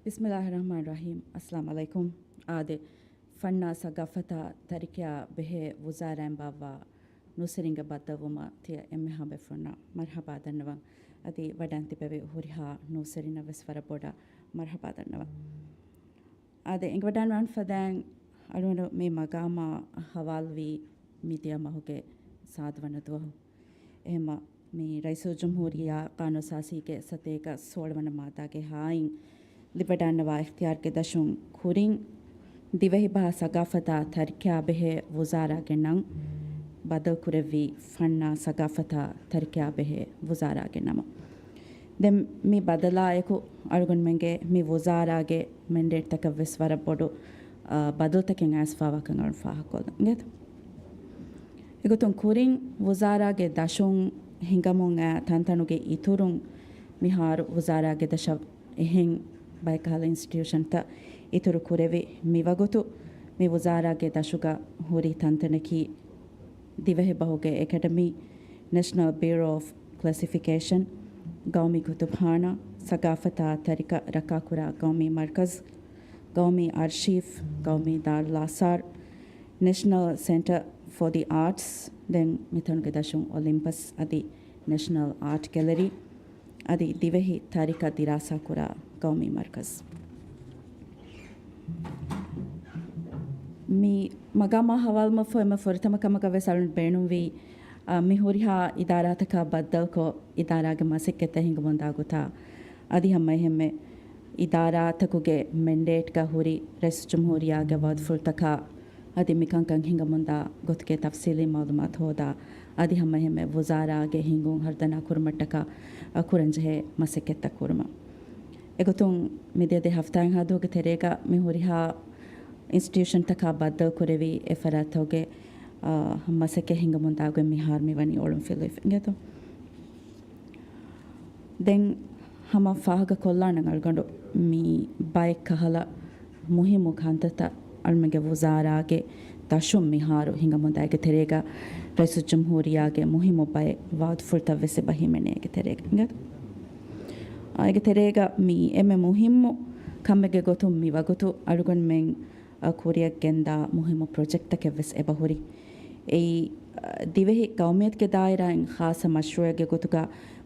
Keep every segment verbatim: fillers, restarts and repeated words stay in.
ބިސްމިއްލާހި ރަޙްމާނި ރަޙީމް. އައްސަލާމު ޢަލައިކުމް. އާދެ، ފަންނާ ސަގާފަތާ ތަރިކަޔާ ބެހޭ ވުޒާރާއިން ބާއްވާ ނޫސްވެރިންގެ ބައްދަލުވުމަށް ތިޔަ އެންމެހާ ބޭފުޅުންނަށް މަރްޙަބާ ދަންނަވަން. އަދި ވަޑައިން ތިއްބެވި ހުރިހާ ނޫސްވެރިންނަށް ވެސް ވަރަށް ބޮޑަށް މަރްޙަބާ ދަންނަވަން. އާދެ، އެނގިވަޑައިގަންނަވާން ފަދައިން އަޅުގަނޑު މި މަގާމާ ހަވާލުވީ މިދިޔަ މަހުގެ ސާދަ ވަނަ ދުވަހު. އެހެންމަ މި ރައީސުލްޖުމްހޫރިއްޔާ ޤާނޫނުއަސާސީގެ ސަތޭކަ ސޯޅަ ވަނަ މާއްދާގެ ހާއިން ލިބިވަޑައިގަންނަވާ އިޚްތިޔާރުގެ ދަށުން ކުރިން ދިވެހިބަހާ ސަގާފަތާ ތަރިކަޔާ ބެހޭ ވުޒާރާގެ ނަން ބަދަލުކުރެއްވީ ފަންނާ ސަގާފަތާ ތަރިކަޔާ ބެހޭ ވުޒާރާގެ ނަމަށް. ދެން މި ބަދަލާއެކު އަޅުގަނޑުމެންގެ މި ވުޒާރާގެ މެންޑޭޓްތަކަށް ވެސް ވަރަށް ބޮޑު، އާ، ބަދަލުތަކެއް އައިސްފާވާކަން އަޅުން ފާހަގަކޮށްލަން އިނގޭތޯ. އެގޮތުން ކުރިން ވުޒާރާގެ ދަށުން ހިނގަމުން އައި ތަންތަނުގެ އިތުރުން މިހާރު ވުޒާރާގެ ދަށަށް އެހެން ބައެއް ކަހަލަ އިންސްޓިޓިއުޝަންތައް އިތުރު ކުރެވި މިވަގުތު، މި ވުޒާރާގެ ދަށުގަ ހުރި ތަންތަނަކީ، ދިވެހިބަހުގެ އެކަޑަމީ، ނެޝަނަލް ބިއުރޯ އޮފް ކްލެސިފިކޭޝަން، ގައުމީ ކުތުބުޚާނާ، ސަގާފަތާ ތަރިކަ ރައްކާކުރާ ގައުމީ މަރްކަޒް، ގައުމީ އަރްޝީފް، ގައުމީ ދާރުލްއާސާރް، ނެޝަނަލް ސެންޓަރ ފޯ ދި އާޓްސް، ދެން މިތަނުގެ ދަށުން އޮލިމްޕަސް އަދި ނެޝަނަލް އާޓް ގެލަރީ، އަދި ދިވެހި ތަރިކަ ދިރާސާކުރާ ގައުމީ މަރްކަޒް. މި މަގާމާ ހަވާލުވުމަށްފަހު އެންމެ ފުރަތަމަ ކަމަކަށް ވެސް އަޅުން ބޭނުންވީ، އާ، މި ހުރިހާ އިދާރާތަކާ ބައްދަލުކޮށް، އިދާރާގެ މަސައްކަތްތައް ހިނގަމުންދާ ގޮތާ، އަދި ހަމައެހެންމެ އިދާރާތަކުގެ މެންޑޭޓްގަ ހުރި ރައީސުލްޖުމްހޫރިއްޔާގެ ވައުދުފުޅުތަކާ، އަދި މިކަންކަން ހިނގަމުންދާ ގޮތުގެ ތަފްސީލީ މައުލޫމާތު ހޯދާ، އަދި ހަމައެހެންމެ ވުޒާރާގެ ހިނގުން ހަރުދަނާ ކުރުމަށްޓަކާ، އަ، ކުރަންޖެހޭ މަސައްކަތްތައް ކުރުމަށް. އެގޮތުން މިދިޔަ ދެ ހަފްތާއެއްހާ ދުވަހުގެ ތެރޭގަ މި ހުރިހާ އިންސްޓިޓިއުޝަންތަކާ ބައްދަލުކުރެވި އެ ފަރާތްތަކުގެ، އާ، މަސައްކަތް ހިނގަމުންދާ ގޮތް މިހާރު މިވަނީ އޮޅުންފިލުވިފަ އިނގޭތޯ. ދެން ހަމަ ފާހަގަ ކޮށްލާނަން އަޅުގަނޑު މި ބައެއް ކަހަލަ މުހިއްމު ކަންތައްތައް އަޅުމެންގެ ވުޒާރާގެ ދަށުން މިހާރު ހިނގަމުންދާ އޭގެ ތެރޭގަ ރައީސުލްޖުމްހޫރިއްޔާގެ މުހިއްމު ބައެއް ވައުދުފުޅުތައް ވެސް އެބަ ހިމެނޭ އޭގެ ތެރޭގަ. އާ، އޭގެ ތެރޭގަ މި އެންމެ މުހިއްމު ކަމެއްގެ ގޮތުން މި ވަގުތު އަޅުގަނޑުމެން އަ، ކުރިއަށް ގެންދާ މުހިއްމު ޕްރޮޖެކްޓްތަކެއް ވެސް އެބަ ހުރި. އެއީ، އަ، ދިވެހި ގައުމިއްޔަތުގެ ދާއިރާއިން ޚާއްޞަ މަޝްރޫއެއްގެ ގޮތުގަ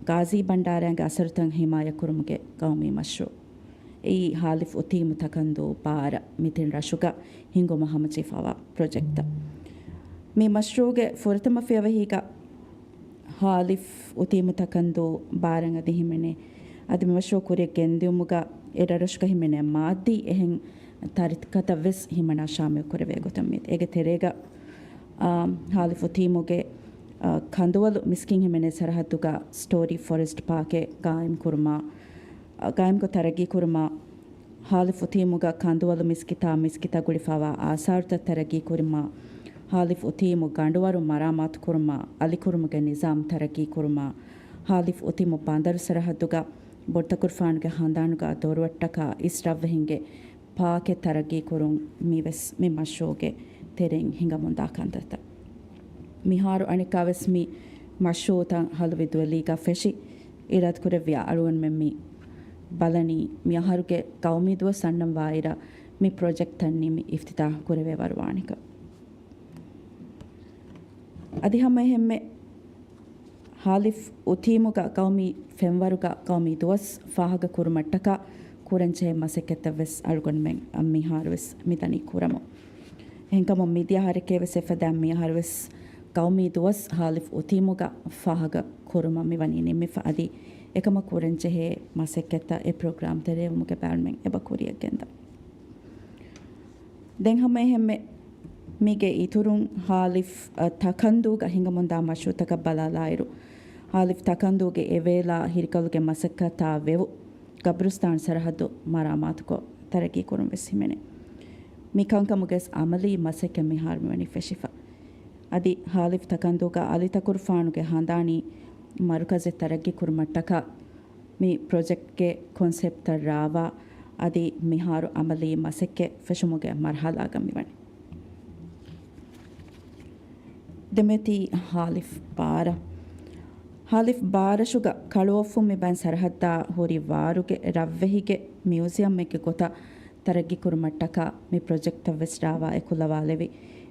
ޣާޒީ ބަންޑާރައިންގެ އަސަރުތައް ހިމާޔަތްކުރުމުގެ ގައުމީ މަޝްރޫއު. އެއީ، ހާލިފް އުތީމު ތަކަންދޫ ބާރަ މި ތިން ރަށުގަ ހިނގުމަށް ހަމަޖެހިފައިވާ ޕްރޮޖެކްޓްތައް. މި މަޝްރޫއުގެ ފުރަތަމަ ފިޔަވަހީގަ ހާލިފް އުތީމު ތަކަންދޫ ބާރަ އަދި ހިމެނޭ. އަދި މި މަޝްރޫއު ކުރިއަށް ގެންދިއުމުގަ އެ ރަށުގަ ހިމެނޭ މާއްދީ އެހެން ތަރިކަތައް ވެސް ހިމަނާ ޝާމިލް ކުރެވޭ ގޮތަށް މި. އޭގެ ތެރޭގަ، އާ، ހާލިފް އުތީމުގެ، އާ، ކަނދުވަލު މިސްކިތް ހިމެނޭ ސަރަހައްދުގަ ސްޓޯރީ ފޮރެސްޓް ޕާކެއް ގާއިމް ކުރުމާ، އާ، ގާއިމްކޮށް ތަރައްގީ ކުރުމާ، ހާލިފް އުތީމުގަ ކަނދުވަލު މިސްކިތާ މިސްކިތަށް ގުޅިފައިވާ އާސާރުތައް ތަރައްގީ ކުރުމާ، ހާލިފް އުތީމު ގަނޑުވަރު މަރާމާތު ކުރުމާ، އަލިކުރުމުގެ ނިޒާމް ތަރައްގީ ކުރުމާ، ހާލިފް އުތީމު ބަނދަރު ސަރަހައްދުގަ ބޮޑުތަކުރުފާނުގެ ހަނދާނުގަ ދޮރުއަށްޓަކާ އިސްރަށްވެ ހިނގޭ ޕާކެއް ތަރައްގީ ކުރުން މިވެސް މި މަޝްރޫއުގެ ތެރެއިން ހިނގަމުންދާ ކަންތައްތައް. މިހާރު އަނެއްކާވެސް މި މަޝްރޫއުތައް ހަލުވި ދުވެލީގަ ފެށި އިރާދަކުރެއްވިޔާ އަޅުގަނޑުމެން މި ބަލަނީ މި އަހަރުގެ ގައުމީ ދުވަސް އަންނަން ވާއިރަށް މި ޕްރޮޖެކްޓްތައް ނިމި އިފްތިތާހު ކުރެވޭ ވަރު ވާނެކަން. އަދި ހަމައެހެންމެ ހާލިފް އުތީމުގަ ގައުމީ ފެންވަރުގަ ގައުމީ ދުވަސް ފާހަގަ ކުރުމަށްޓަކާ ކުރަންޖެހޭ މަސައްކަތްތައް ވެސް އަޅުގަނޑުމެން މިހާރު ވެސް މިދަނީ ކުރަމުން. އެހެންކަމުން މިދިޔަ އަހަރެކޭ ވެސް އެފަދައިން މި އަހަރު ވެސް ގައުމީ ދުވަސް ހާލިފް އުތީމުގަ ފާހަގަ ކުރުމަށް މިވަނީ ނިމިފަ އަދި އެކަމަށް ކުރަންޖެހޭ މަސައްކަތްތައް އެ ޕްރޮގްރާމް ތެރޭވުމުގެ ބައިވެރިވުމެއް އެބަ ކުރިއަށް ގެންދަން. ދެން ހަމައެހެންމެ މީގެ އިތުރުން ހާލިފް، އަ، ތަކަންދޫގަ ހިނގަމުންދާ މަޝްރޫއުތަކަށް ބަލާލާއިރު، ހާލިފް ތަކަންދޫގެ އެވޭލާ ހިރިކަލުގެ މަސައްކަތާ ވެވު ގަބްރުސްތާން ސަރަހައްދު މަރާމާތުކޮށް ތަރައްގީ ކުރުން ވެސް ހިމެނޭ. މި ކަންކަމުގެ ވެސް އަމަލީ މަސައްކަތް މިހާރު މިވަނީ ފެށިފަ. އަދި ހާލިފް ތަކަންދޫގަ އަލި ތަކުރުފާނުގެ ހަނދާނީ މަރުކަޒެއް ތަރައްގީ ކުރުމަށްޓަކާ، މި ޕްރޮޖެކްޓްގެ ކޮންސެޕްޓްތައް ރާވާ، އަދި މިހާރު އަމަލީ މަސައްކަތް ފެށުމުގެ މަރުހަލާގަ މިވަނީ. ދެމެތި ހާލިފް ބާރަ. ހއ. ބާރަށުގަ ކަޅުއޮށްފުން މި ބައިން ސަރަހައްދާ ހުރި ވާރުގެ ރަށްވެހިގެ މިއުޒިއަމެއްގެ ގޮތަށް ތަރައްގީ ކުރުމަށްޓަކާ މި ޕްރޮޖެކްޓަށް ވެސް ރާވާ އެކުލަވާލެވި.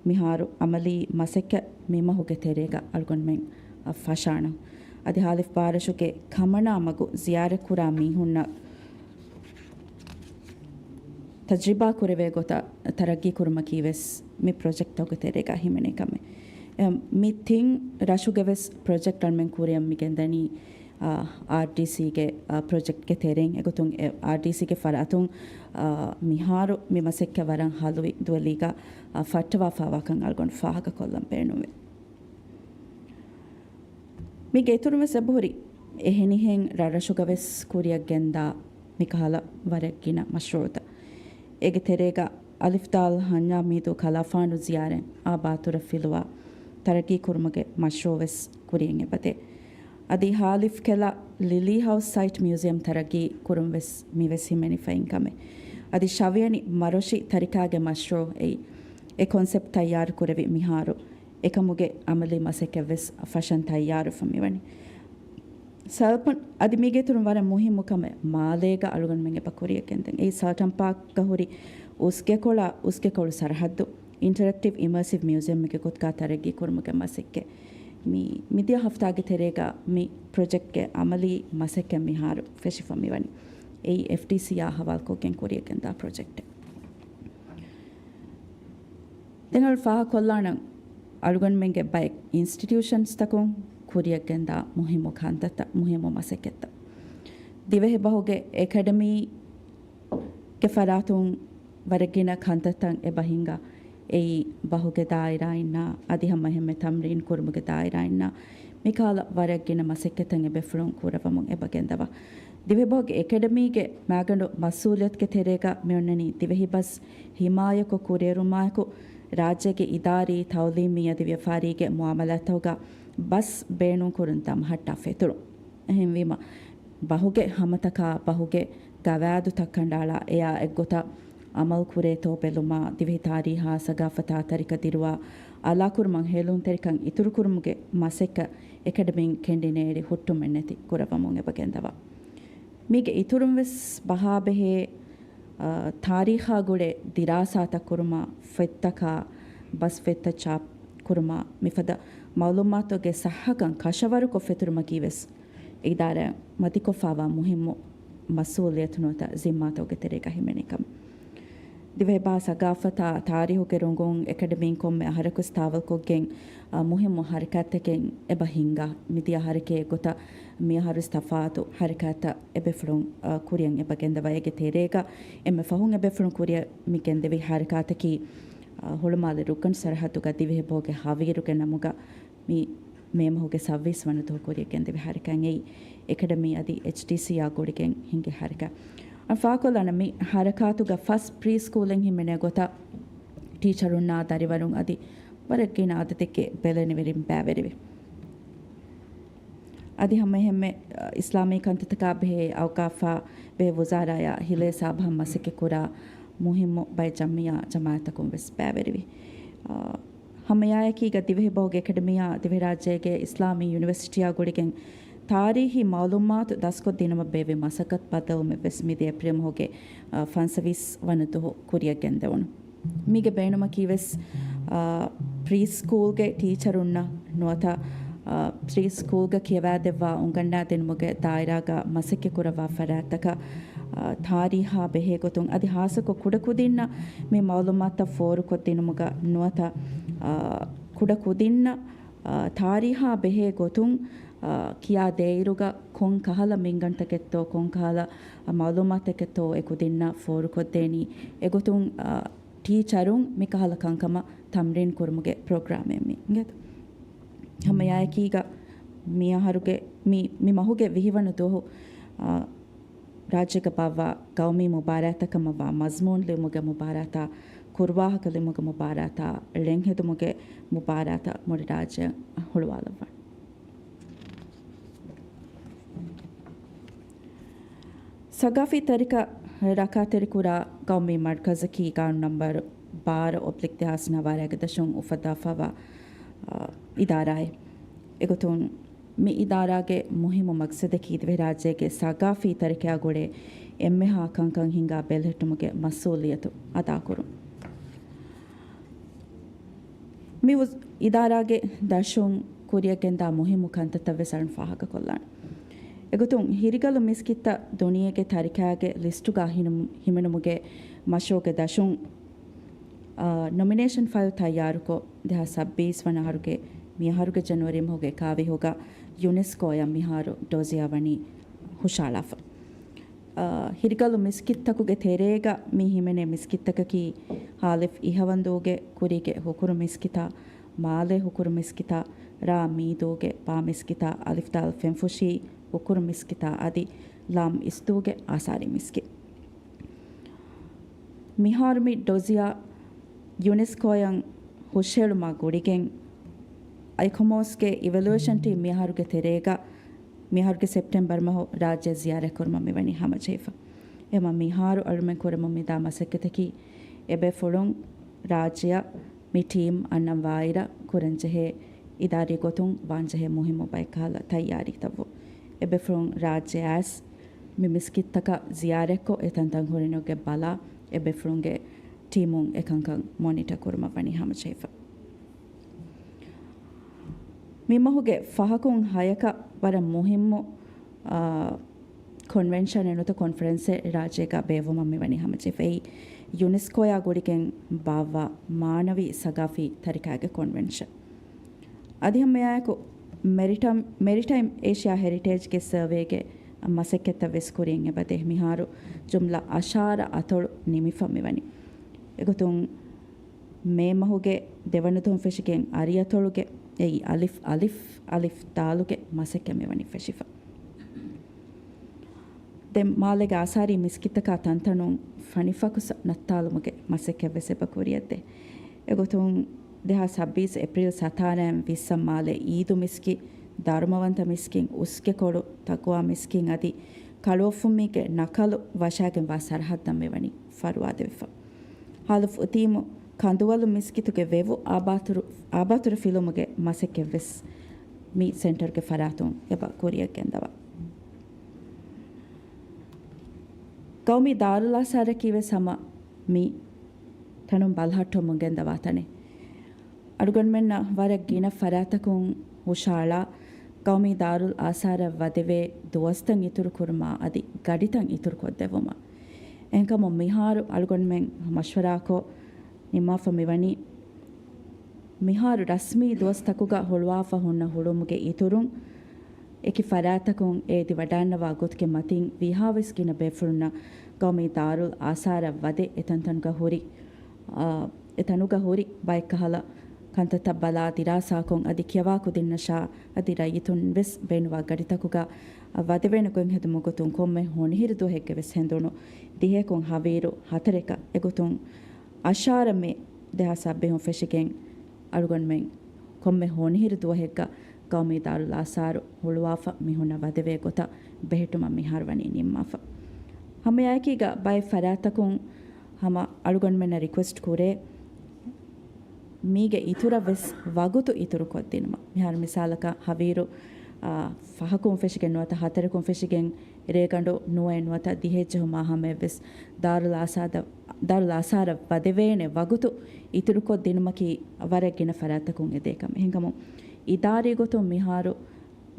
މިހާރު އަމަލީ މަސައްކަތް މި މަހުގެ ތެރޭގަ އަޅުގަނޑުމެން ފަށާނަން. އަދި ހއ. ބާރަށުގެ ކަމަނާ މަގު ޒިޔާރަތްކުރާ މީހުންނަށް ތަޖްރިބާ ކުރެވޭ ގޮތަށް ތަރައްގީ ކުރުމަކީ ވެސް މި ޕްރޮޖެކްޓްތަކުގެ ތެރޭގަ ހިމެނޭ ކަމެއް. އެ، މި ތިން ރަށުގެ ވެސް ޕްރޮޖެކްޓް އަޅުމެން ކުރިއަށް މި ގެންދަނީ، އާ، އާރްޑީސީގެ، އާ، ޕްރޮޖެކްޓްގެ ތެރެއިން. އެގޮތުން އެ އާރްޑީސީގެ ފަރާތުން، އާ، މިހާރު މި މަސައްކަތް ވަރަށް ހަލުވި ދުވެލީގަ، އާ، ފައްޓަވާފާވާކަން އަޅުގަނޑު ފާހަގަކޮށްލަން ބޭނުންވޭ. މީގެ އިތުރުން ވެސް އެބަހުރި އެހެނިހެން ރަށްރަށުގަ ވެސް ކުރިއަށް ގެންދާ މިކަހަލަ ވަރަށް ގިނަ މަޝްރޫޢުތައް. އޭގެ ތެރޭގަ އަލިފް ދާލް ހަންޏާ މީދޫ ކަލާފާނު ޒިޔާރަތް އާ ބާތުރަށް ފިލުވާ ތަރައްގީ ކުރުމުގެ މަޝްރޫޢު ވެސް ކުރިއަށް އެބަދޭ. އަދި ހއ. ކެލަ ލިލީ ހައުސް ސައިޓް މިއުޒިއަމް ތަރައްގީ ކުރުން ވެސް މި ވެސް ހިމެނިފައިން ކަމެއް. އަދި ޝަވިޔަނި މަރޮށި ތަރިކާގެ މަޝްރޫޢު އެއީ އެ ކޮންސެޕްޓް ތައްޔާރު ކުރެވި މިހާރު އެކަމުގެ އަމަލީ މަސައްކަތް ވެސް ފަށަން ތައްޔާރުވެފަ މިވަނީ. ސަލްޕުން އަދި މީގެ އިތުރުން ވަރަށް މުހިއްމު ކަމެއް މާލޭގަ އަޅުގަނޑުމެން އެބަ ކުރިއަށް ގެންދަން. އެއީ ސަލްޓަން ޕާކްގަ ހުރި އުސްގެކޮޅާ އުސްގެކޮޅު ސަރަހައްދު އިންޓަރެކްޓިވް އިމާސިވް މިއުޒިއަމެއްގެ ގޮތުގަ ތަރައްގީ ކުރުމުގެ މަސައްކަތް. މި، މިދިޔަ ހަފްތާގެ ތެރޭގަ މި ޕްރޮޖެކްޓްގެ އަމަލީ މަސައްކަތް މިހާރު ފެށިފަ މިވަނީ. އެއީ އެފްޑީސީއާ ހަވާލުކޮށްގެން ކުރިއަށް ގެންދާ ޕްރޮޖެކްޓެއް. ދެން އަޅު ފާހަގަކޮށްލާނަން އަޅުގަނޑުމެންގެ ބައެއް އިންސްޓިޓިއުޝަންސްތަކުން ކުރިއަށް ގެންދާ މުހިއްމު ކަންތައްތައް، މުހިއްމު މަސައްކަތްތައް. ދިވެހި ބަހުގެ އެކަޑަމީގެ ފަރާތުން ވަރަށް ގިނަ ކަންތައްތައް އެބަ ހިނގާ. އެއީ ބަހުގެ ދާއިރާއިންނާ އަދި ހަމަ އެހެންމެ ތަމްރީން ކުރުމުގެ ދާއިރާއިންނާ މިކަހަލަ ވަރަށް ގިނަ މަސައްކަތްތައް އެބޭފުޅުން ކުރައްވަމުން އެބަ ގެންދަވާ. ދިވެހިބަހުގެ އެކަޑަމީގެ މައިގަނޑު މަސްއޫލިއްޔަތުގެ ތެރޭގަ މިއޮންނަނީ ދިވެހިބަސް ހިމާޔަތްކޮށް ކުރިއެރުމާއެކު، ރާއްޖޭގެ އިދާރީ، ތައުލީމީ އަދި ވިޔަފާރީގެ މުއާމަލާތްތަކުގަ ބަސް ބޭނުންކުރުން ދަމަހައްޓާ ފެތުރުން. އެހެންވީމަ، ބަހުގެ ހަމަތަކާ، ބަހުގެ ގަވާއިދުތައް ކަނޑައަޅާ، އެޔާ އެއްގޮތަށް އަމަލު ކުރޭތޯ ބެލުމާ، ދިވެހި ތާރީހާ، ސަގާފަތާ، ތަރިކަ ދިރުވާ، އަލާކުރުމަށް ހޭލުންތެރިކަން އިތުރުކުރުމުގެ މަސައްކަތް އެކަޑަމީން ކެނޑިނޭރި ހުއްޓުމެއްނެތި ކުރައްވަމުން އެބަ ގެންދަވާ. މީގެ އިތުރުން ވެސް ބަހާ ބެހޭ، އާ، ތާރީޚާ ގުޅޭ ދިރާސާތައް ކުރުމާ، ފޮތްތަކާ، ބަސް ފޮތްތައް ޗާޕް ކުރުމާ، މިފަދަ މައުލޫމާތުގެ ސައްހަކަން ކަށަވަރުކޮށް ފެތުރުމަކީ ވެސް އިދާރާއަށް މަތިކޮށްފާވާ މުހިއްމު މަސްއޫލިއްޔަތު ނުވަތަ ޒިންމާތަކުގެ ތެރޭގަ ހިމެނޭ ކަމެއް. ދިވެހިބަހާ ސަގާފަތާ ތާރީހުގެ ރޮނގުން އެކަޑަމީން ކޮންމެ އަހަރަކުވެސް ތާވަލްކޮށްގެން، އާ، މުހިއްމު ހަރަކާތްތަކެއް އެބަ ހިންގާ. މިދިޔަ އަހަރެކޭ ގޮތަށް މިއަހަރުވެސް ތަފާތު ހަރަކާތްތައް އެބޭފުޅުން، އާ، ކުރިއަށް އެބަ ގެންދަވާ. އޭގެ ތެރޭގަ އެންމެ ފަހުން އެބޭފުޅުން ކުރިއަށް މި ގެންދެވި ހަރަކާތަކީ، އާ، ހުޅުމާލެ ރުކުން ސަރަހައްދުގަ ދިވެހިބަހުގެ ހަވީރުގެ ނަމުގަ މި މޭ މަހުގެ ސައްވީސް ވަނަ ދުވަހު ކުރިއަށް ގެންދެވި ހަރަކާތް އެއީ އެކަޑަމީ އަދި އެޗްޑީސީއާ ގުޅިގެން ހިނގި ހަރަކާތް. އަ، ފާކޮށްލާނަ މި ހަރަކާތުގަ ފަސް ޕްރީ ސްކޫލެއް ހިމެނޭ ގޮތަށް ޓީޗަރުންނާ ދަރިވަރުން އަދި ވަރަށް ގިނަ އަދަދެއްގެ ބެލެނިވެރިން ބައިވެރިވި. އަދި ހަމައެހެންމެ، އަ، އިސްލާމީ ކަންތައްތަކާ ބެހޭ އައުޤާފާ ބެހޭ ވުޒާރާޔާ ހިލޭ ސާބަހަށް މަސައްކަތްކުރާ މުހިއްމު ބައެއް ޖަމްޢިއްޔާ ޖަމާޢަތްތަކުން ވެސް ބައިވެރިވި. އާ، ހަމައެއާއެކީގަ ދިވެހިބަހުގެ އެކަޑަމީއާ ދިވެހިރާއްޖޭގެ އިސްލާމީ ޔުނިވަރސިޓީއާ ގުޅިގެން ތާރީޚީ މައުލޫމާތު ދަސްކޮށްދިނުމަށް ބޭއްވި މަސައްކަތް ބައްދަލުވުމެއް ވެސް މިދިޔަ އޭޕްރީލް މަހުގެ، އާ، ފަންސަވީސް ވަނަ ދުވަހު ކުރިއަށް ގެންދެވުނު. މީގެ ބޭނުމަކީ ވެސް، އާ، ޕްރީ ސްކޫލްގެ ޓީޗަރުންނަށް ނުވަތަ، އާ، ޕްރީ ސްކޫލްގަ ކިޔަވާދެއްވާ އުނގަންނާދިނުމުގެ ދާއިރާގަ މަސައްކަތްކުރައްވާ ފަރާތްތަކަށް، އާ، ތާރީޚާ ބެހޭގޮތުން އަދި ހާއްސަކޮށް ކުޑަކުދިންނަށް މި މައުލޫމާތުތައް ފޯރުކޮށްދިނުމުގަ ނުވަތަ، އާ، ކުޑަކުދިންނަށް، އާ، ތާރީޚާ ބެހޭ ގޮތުން، އާ، ކިޔާ ދޭއިރުގަ ކޮން ކަހަލަ މިންގަނޑުތަކެއްތޯ، ކޮން ކަހަލަ، އާ، މައުލޫމާތުތަކެއްތޯ އެކުދިންނަށް ފޯރުކޮށްދޭނީ. އެގޮތުން، އާ، ޓީޗަރުން މިކަހަލަ ކަންކަމަށް ތަމްރީން ކުރުމުގެ ޕްރޮގްރާމެއް މި އިނގޭތޯ. ހަމައެއާއެކީގަ މިއަހަރުގެ މި، މި މަހުގެ ވިހިވަނަ ދުވަހު، އާ، ރާއްޖޭގަ ބާއްވާ ގައުމީ މުބާރާތްތަކަށް މަވާ މަޒްމޫން ލިޔުމުގެ މުބާރާތާ، ކުރުވާހަކަ ލިޔުމުގެ މުބާރާތާ، ޅެން ހެދުމުގެ މުބާރާތައް މުޅި ރާއްޖެއަށް ހުޅުވާލައްވާނެ. ސަގާފީ ތަރިކަ ރައްކާތެރިކުރާ ގައުމީ މަރުކަޒަކީ ގާނޫނު ނަންބަރު ބާރަ އޮބްލިކް ދެހާސް ނަވާރައިގެ ދަށުން އުފައްދާފައިވާ، އާ، އިދާރާއެއް. އެގޮތުން މި އިދާރާގެ މުހިއްމު މަގްސަދަކީ ދިވެހިރާއްޖޭގެ ސަގާފީ ތަރިކަޔާ ގުޅޭ އެންމެހާ ކަންކަން ހިންގާ ބެލެހެއްޓުމުގެ މަސްއޫލިއްޔަތު އަދާކުރުން. މި އިދާރާގެ ދަށުން ކުރިއަށް ގެންދާ މުހިއްމު ކަންތައްތައް ވެސް އަޅުން ފާހަގަކޮށްލާނަން. އެގޮތުން ހިރިގަލު މިސްކިތްތައް ދުނިޔޭގެ ތަރިކައިގެ ލިސްޓުގަ ހިނުމު-، ހިމެނުމުގެ މަޝްރޫޢުގެ ދަށުން، އާ، ނޮމިނޭޝަން ފައިލް ތައްޔާރުކޮށް، ދެހާސް ސައްބީސް ވަނަ އަހަރުގެ މި އަހަރުގެ ޖަނުއަރީ މަހުގެ އެކާވީހުގަ ޔުނެސްކޯއަށް މިހާރު ޑޮޒިއާ ވަނީ ހުށައަޅާފަ. އާ، ހިރިގަލު މިސްކިތްތަކުގެ ތެރޭގަ މި ހިމެނޭ މިސްކިތްތަކަކީ ހާލިފް އިހަވަންދޫގެ ކުރީގެ ހުކުރު މިސްކިތާ، މާލޭ ހުކުރު މިސްކިތާ، ރާ މީދޫގެ ބާ މިސްކިތާ، އަލިފް ދާލް ފެންފުށީ ހުކުރު މިސްކިތާ އަދި ލާމް އިސްދޫގެ އާސާރީ މިސްކިތް. މިހާރު މި ޑޮޒިއާ ޔުނެސްކޯއަށް ހުށަހެޅުމާ ގުޅިގެން، އައިކޮމޯސްގެ އިވެލުއޭޝަން ޓީމް މިއަހަރުގެ ތެރޭގަ މިއަހަރުގެ ސެޕްޓެމްބަރު މަހު ރާއްޖެ ޒިޔާރަތްކުރުމަށް މިވަނީ ހަމަޖެހިފަ. އެމަ މިހާރު އަޅުމެން ކުރަމުން މިދާ މަސައްކަތަކީ އެބޭފުޅުން ރާއްޖެއަށް މި ޓީމް އަންނަން ވާއިރަށް ކުރަންޖެހޭ އިދާރީ ގޮތުން ވާންޖެހޭ މުހިއްމު ބައެއްކަހަލަ ތައްޔާރީތައްވު. އެބޭފުޅުން ރާއްޖެ އައިސް މި މިސްކިތްތަކަށް ޒިޔާރަތްކޮށް އެތަންތަން ހުރިނުގެ ބަލާ އެބޭފުޅުންގެ ޓީމުން އެކަންކަން މޮނިޓަ ކުރުމަށް ވަނީ ހަމަޖެހިފަ. މި މަހުގެ ފަހަކުން ހަޔަކަށް ވަރަށް މުހިއްމު، އާ، ކޮންވެންޝަނެއް ނުވަތަ ކޮންފަރެންސެއް ރާއްޖޭގަ ބޭއްވުމަށް މިވަނީ ހަމަޖެހިފައި. ޔުނެސްކޯއާ ގުޅިގެން ބާއްވާ މާނަވީ ސަގާފީ ތަރިކައިގެ ކޮންވެންޝަން. އަދި ހަމައެއާއެކު މެރިޓަމް-، މެރިޓައިމް އޭޝިއާ ހެރިޓޭޖްގެ ސަރވޭގެ މަސައްކަތްތައް ވެސް ކުރިއަށް އެބަދޭ. މިހާރު ޖުމްލަ އަށާރަ އަތޮޅު ނިމިފަ މިވަނީ. އެގޮތުން މޭ މަހުގެ ދެވަނަ ދުވަހުން ފެށިގެން އަރިއަތޮޅުގެ، އެއީ އަލިފް އަލިފް އަލިފް ދާލުގެ މަސައްކަތް މިވަނީ ފެށިފަ. ދެން މާލޭގެ އާސާރީ މިސްކިތްތަކާ ތަންތަނުން ފަނިފަކުސަ ނައްތާލުމުގެ މަސައްކަތް ވެސް އެބަ ކުރިއަށްދޭ. އެގޮތުން ދެހާސް ސައްބީސް އޭޕްރީލް ސަތާރައިން ވިއްސަ މާލޭ އީދު މިސްކިތް، ދަރުމަވަންތަ މިސްކިތް، އުސްގެކޮޅު، ތަޤުވާ މިސްކިތް އަދި ކަޅުއޮށްފުމީގެ ނަކަލު ވަށާގެންވާ ސަރަހައްދަށް މިވަނީ ފަރުވާދެވިފަ. ހާލުފް އުތީމު ކަނދުވަލު މިސްކިތުގެ ވެވު އާބާތުރު-، އާބާތުރަ ފިލުމުގެ މަސައްކަތްވެސް މި ސެންޓަރުގެ ފަރާތުން އެބަ ކުރިއަށް ގެންދަވާ. ގައުމީ ދާރުލް އާސާރަކީވެސް ހަމަ މި ތަނުން ބަލަހައްޓަމުން ގެންދަވާ ތަނެއް. އަޅުގަނޑުމެންނަށް ވަރަށް ގިނަ ފަރާތަކުން ހުށައަޅާ ގައުމީ ދާރުލް އާސާރަށް ވަދެވޭ ދުވަސްތައް އިތުރުކުރުމާ އަދި ގަޑިތައް އިތުރުކޮށްދެއްވުމަށް. އެހެންކަމުން މިހާރު އަޅުގަނޑުމެން މަޝްވަރާކޮށް ނިންމާފަ މިވަނީ، މިހާރު ރަސްމީ ދުވަސްތަކުގަ ހުޅުވާފަ ހުންނަ ހުޅުވުމުގެ އިތުރުން، އެކި ފަރާތްތަކުން އޭދި ވަޑައިންނަވާ ގޮތުގެ މަތިން ވީހާވެސް ގިނަ ބޭފުޅުންނަށް ގައުމީ ދާރުލް އާސާރަށް ވަދެ އެތަންތަނުގަ ހުރި، އާ، އެތަނުގަ ހުރި ބައެއްކަހަލަ ކަންތައްތައް ބަލާ ދިރާސާކޮށް އަދި ކިޔަވާ ކުދިންނަށާ އަދި ރައްޔިތުން ވެސް ބޭނުންވާ ގަޑިތަކުގަ ވަދެވޭނެ ގޮތް ހެދުމުގެ ގޮތުން ކޮންމެ ހޮނިހިރި ދުވަހެއްގެ ވެސް ހެނދުނު ދިހައަކުން ހަވީރު ހަތަރެކަށް އެގޮތުން އަށާރަ މޭ ދެހާސް ސައްބީސް ފެށިގެން އަޅުގަނޑުމެން ކޮންމެ ހޮނިހިރި ދުވަހެއްގަ ގައުމީ ދާރުލް އާސާރު ހުޅުވާފަ މީހުންނަށް ވަދެވޭ ގޮތަށް ބެހެއްޓުމަށް މިހާރު ވަނީ ނިންމާފަ. ހަމައެކީގަ ބައެއް ފަރާތްތަކުން ހަމަ އަޅުގަނޑުމެންނަށް ރިކުއެސްޓް ކުރޭ، މީގެ އިތުރަށް ވެސް ވަގުތު އިތުރުކޮށްދިނުމަށް. މިހާރު މިސާލަކަށް ހަވީރު، އާ، ފަހަކުން ފެށިގެން ނުވަތަ ހަތަރަކުން ފެށިގެން ރޭގަނޑު ނުވައެއް ނުވަތަ ދިހައެއް ޖެހުމާ ހަމަޔަށްވެސް ދާރުލް އާސާދަ-، ދާރުލް އާސާރަށް ވަދެވޭނެ ވަގުތު އިތުރުކޮށް ދިނުމަކީ ވަރަށް ގިނަ ފަރާތްތަކުން އެދޭ ކަމެއް. އެހެންކަމުން އިދާރީ ގޮތުން މިހާރު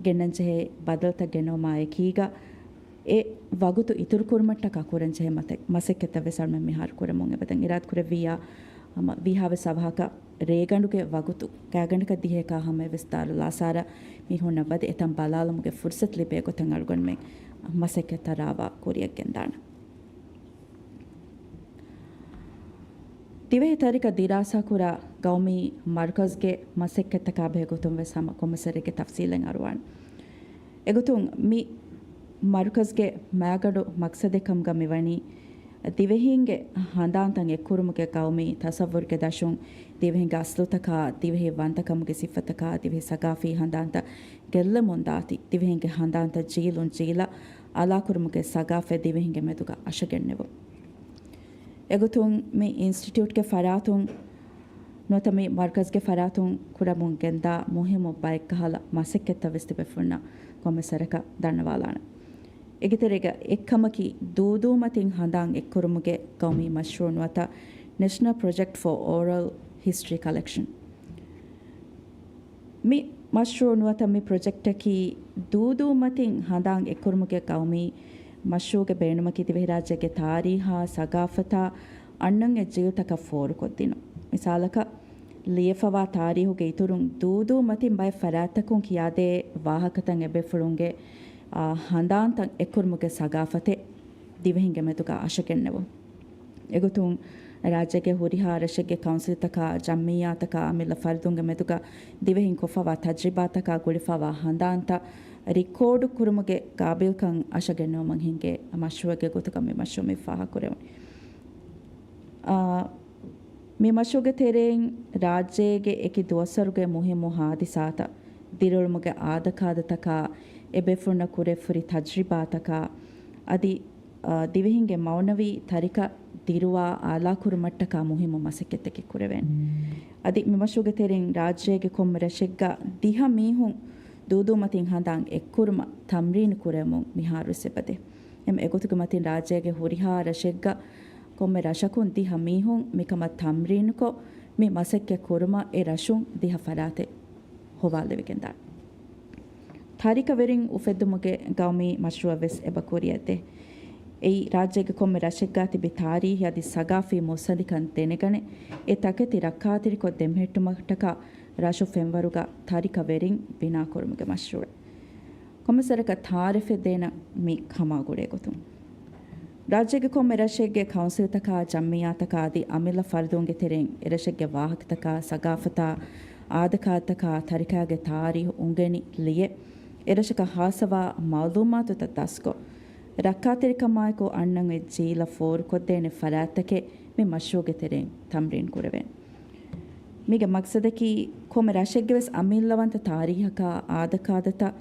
ގެންނަންޖެހޭ ބަދަލުތައް ގެނައުމާ އެކީގަ އެ ވަގުތު އިތުރުކުރުމަށްޓަކާ ކުރަންޖެހޭ މަތެ-، މަސައްކަތްތައް ވެސް އަޅުމެން މިހާރު ކުރަމުން އެބަދަން އިރާދަކުރެއްވިއްޔާ، ހަމަ ވީހާވެސް އަވަހަކަށް ރޭގަނޑުގެ ވަގުތު ގާތްގަނޑަކަށް ދިހައެކާ ހަމަޔަށްވެސް ދާރުލް އާސާރަށް މީހުންނަށް ވަދެ އެތަން ބަލާލުމުގެ ފުރުސަތު ލިބޭ ގޮތަށް އަޅުގަނޑުމެން މަސައްކަތްތައް ރާވާ ކުރިއަށް ގެންދާނަން. ދިވެހި ތަރިކަ ދިރާސާކުރާ ގައުމީ މަރުކަޒްގެ މަސައްކަތްތަކާ ބެހޭ ގޮތުން ވެސް ހަމަ ކޮންމެސް ވަރެއްގެ ތަފްސީލެއް އަރުވާނެ. އެގޮތުން މި މަރުކަޒްގެ މައިގަނޑު މަޤްޞަދެއް ކަމުގަ މިވަނީ، ދިވެހީންގެ ހަނދާންތައް އެއްކުރުމުގެ ގައުމީ ތަޞައްވުރުގެ ދަށުން ދިވެހިންގެ އަސްލުތަކާ، ދިވެހި ވަންތަކަމުގެ ސިފަތަކާ، ދިވެހި ސަގާފީ ހަނދާންތައް ގެއްލެމުން ދާތީ، ދިވެހިންގެ ހަނދާންތައް ޖީލުން ޖީލަށް އަލާކުރުމުގެ ސަގާފަތް ދިވެހިންގެ މެދުގަ އަށަގެންނެވުން. އެގޮތުން މި އިންސްޓިޓިއުޓްގެ ފަރާތުން ނުވަތަ މި މަރުކަޒްގެ ފަރާތުން ކުރަމުން ގެންދާ މުހިއްމު ބައެއްކަހަލަ މަސައްކަތްތައް ވެސް ތިބޭފުޅުންނަށް ކޮންމެސް ވަރަކަށް ދަންނަވާލާނެ. އޭގެ ތެރޭގަ އެއްކަމަކީ، ދޫދޫ މަތިން ހަނދާން އެއްކުރުމުގެ ގައުމީ މަޝްރޫޢު ނުވަތަ ނެޝަނަލް ޕްރޮޖެކްޓް ފޯ އޯރަލް ހިސްޓްރީ ކަލެކްޝަން. މި މަޝްރޫޢު ނުވަތަ މި ޕްރޮޖެކްޓަކީ، ދޫދޫ މަތިން ހަނދާން އެއްކުރުމުގެ ގައުމީ މަޝްރޫޢުގެ ބޭނުމަކީ، ދިވެހިރާއްޖޭގެ ތާރީހާ، ސަގާފަތާ، އަންނަން އެ ޖީލްތަކަށް ފޯރުކޮށްދިނުން. މިސާލަކަށް، ލިޔެފަވާ ތާރީހުގެ އިތުރުން ދޫދޫ މަތިން ބައެއް ފަރާތްތަކުން ކިޔާދޭ ވާހަކަތައް، އެބޭފުޅުންގެ، އާ، ހަނދާންތައް އެއްކުރުމުގެ ސަގާފަތެއް ދިވެހިންގެ މެދުގަ އަށަގެންނެވުން. އެގޮތުން، ރާއްޖޭގެ ހުރިހާ ރަށެއްގެ ކައުންސިލްތަކާ، ޖަމްޢިއްޔާތަކާ، އަމިއްލަ ފަރުދުންގެ މެދުގަ ދިވެހިން ކޮށްފަވާ ތަޖްރިބާތަކާ ގުޅިފަވާ ހަނދާންތައް ރިކޯޑު ކުރުމުގެ ގާބިލްކަން އަށަގެންނެވުމަށް ހިނގޭ މަޝްރޫޢެއްގެ ގޮތުގަ މި މަޝްރޫޢު މި ފާހަގަކުރެވުނީ. އާ، މި މަޝްރޫޢުގެ ތެރެއިން ރާއްޖޭގެ އެކި ދުވަސްވަރުގެ މުހިއްމު ހާދިސާތައް، ދިރިއުޅުމުގެ އާދަކާދަތަކާ، އެބޭފުޅުންނަށް ކުރެވިފައި ހުރި ތަޖްރިބާތަކާ، އަދި، އާ، ދިވެހިންގެ މަޢުނަވީ ތަރިކަ ދިރުވާ އާލާކުރުމަށްޓަކާ މުހިއްމު މަސައްކަތްތަކެއް ކުރެވޭނެ. އަދި މި މަޝްރޫޢުގެ ތެރެއިން ރާއްޖޭގެ ކޮންމެ ރަށެއްގަ ދިހަ މީހުން ދޫދޫމަތިން ހަނދާން އެއްކުރުމަށް ތަމްރީނު ކުރެވެމުން މިހާރުވެސް އެބަދޭ. އެމް އެގޮތުގެ މަތިން ރާއްޖޭގެ ހުރިހާ ރަށެއްގަ ކޮންމެ ރަށަކުން ދިހަ މީހުން މިކަމަށް ތަމްރީނުކޮށް، މި މަސައްކަތް ކުރުމަށް އެ ރަށުން ދިހަ ފަރާތެއް ހޮވާލެވިގެންދާނެ. ތަރިކަވެރިން އުފެއްދުމުގެ ގައުމީ މަޝްރޫޢަށް ވެސް އެބަ ކުރިއަށްދޭ. އެއީ، ރާއްޖޭގެ ކޮންމެ ރަށެއްގަ ތިބި ތާރީހީ އަދި ސަގާފީ މުއްސަނދިކަން ދެނެގަނެ، އެ ތަކެތި ރައްކާތެރިކޮށް ދެމެހެއްޓުމަށްޓަކާ ރަށު ފެންވަރުގަ ތަރިކަވެރިން ބިނާކުރުމުގެ މަޝްރޫޢެއް. ކޮންމެސް ވަރަކަށް ތައާރަފެއް ދޭނަން މި ކަމާ ގުޅޭ ގޮތުން. ރާއްޖޭގެ ކޮންމެ ރަށެއްގެ ކައުންސިލްތަކާ، ޖަމްޢިއްޔާތަކާ އަދި އަމިއްލަ ފަރުދުންގެ ތެރެއިން އެރަށެއްގެ ވާހަކަތަކާ، ސަގާފަތާ، އާދަކާދަތަކާ، ތަރިކާގެ ތާރީހު އުނގެނި ލިޔެ، އެރަށަކަށް ހާއްސަވާ މަޢުލޫމާތުތައް ދަސްކޮށް، ރައްކާތެރިކަމާއެކު އަންނަން އެ ޖީލަށް ފޯރުކޮށްދޭނެ ފަރާތްތަކެއް މި މަޝްރޫޢުގެ ތެރެއިން ތަމްރީން ކުރެވޭނެ. މީގެ މަޤްޞަދަކީ، ކޮންމެ ރަށެއްގެ ވެސް އަމިއްލަވަންތަ ތާރީހަކާ، އާދަކާދަތައް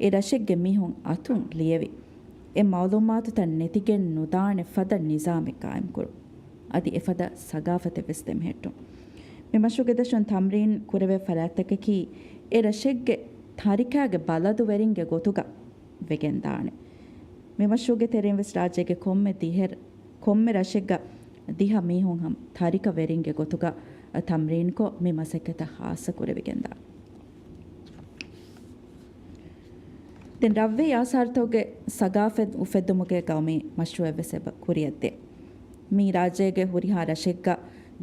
އެ ރަށެއްގެ މީހުން އަތުން ލިޔެވި، އެ މަޢުލޫމާތުތައް ނެތިގެން ނުދާނެ ފަދަ ނިޒާމެއް ޤާއިމްކުރުން. އަދި އެފަދަ ސަގާފަތެއް ވެސް ދެމެހެއްޓުން. މި މަޝްރޫޢުގެ ދަށުން ތަމްރީން ކުރެވޭ ފަރާތްތަކަކީ، އެ ރަށެއްގެ ތަރިކާގެ ބަލަދުވެރިންގެ ގޮތުގަ ވެގެންދާނެ. މި މަޝްރޫޢުގެ ތެރެއިން ވެސް ރާއްޖޭގެ ކޮންމެ ދިހަ، ކޮންމެ ރަށެއްގަ ދިހަ މީހުން ހަމަ ތަރިކަ ވެރިންގެ ގޮތުގަ ތަމްރީންކޮށް، މި މަސައްކަތަށް ޚާއްޞަ ކުރެވިގެންދާނެ. ދެން ރަށްވެހި އާސާރުތަކުގެ ސަގާފަތް އުފެއްދުމުގެ ގައުމީ މަޝްރޫޢެއް ވެސް އެބަ ކުރިއަށްދޭ. މީ ރާއްޖޭގެ ހުރިހާ ރަށެއްގަ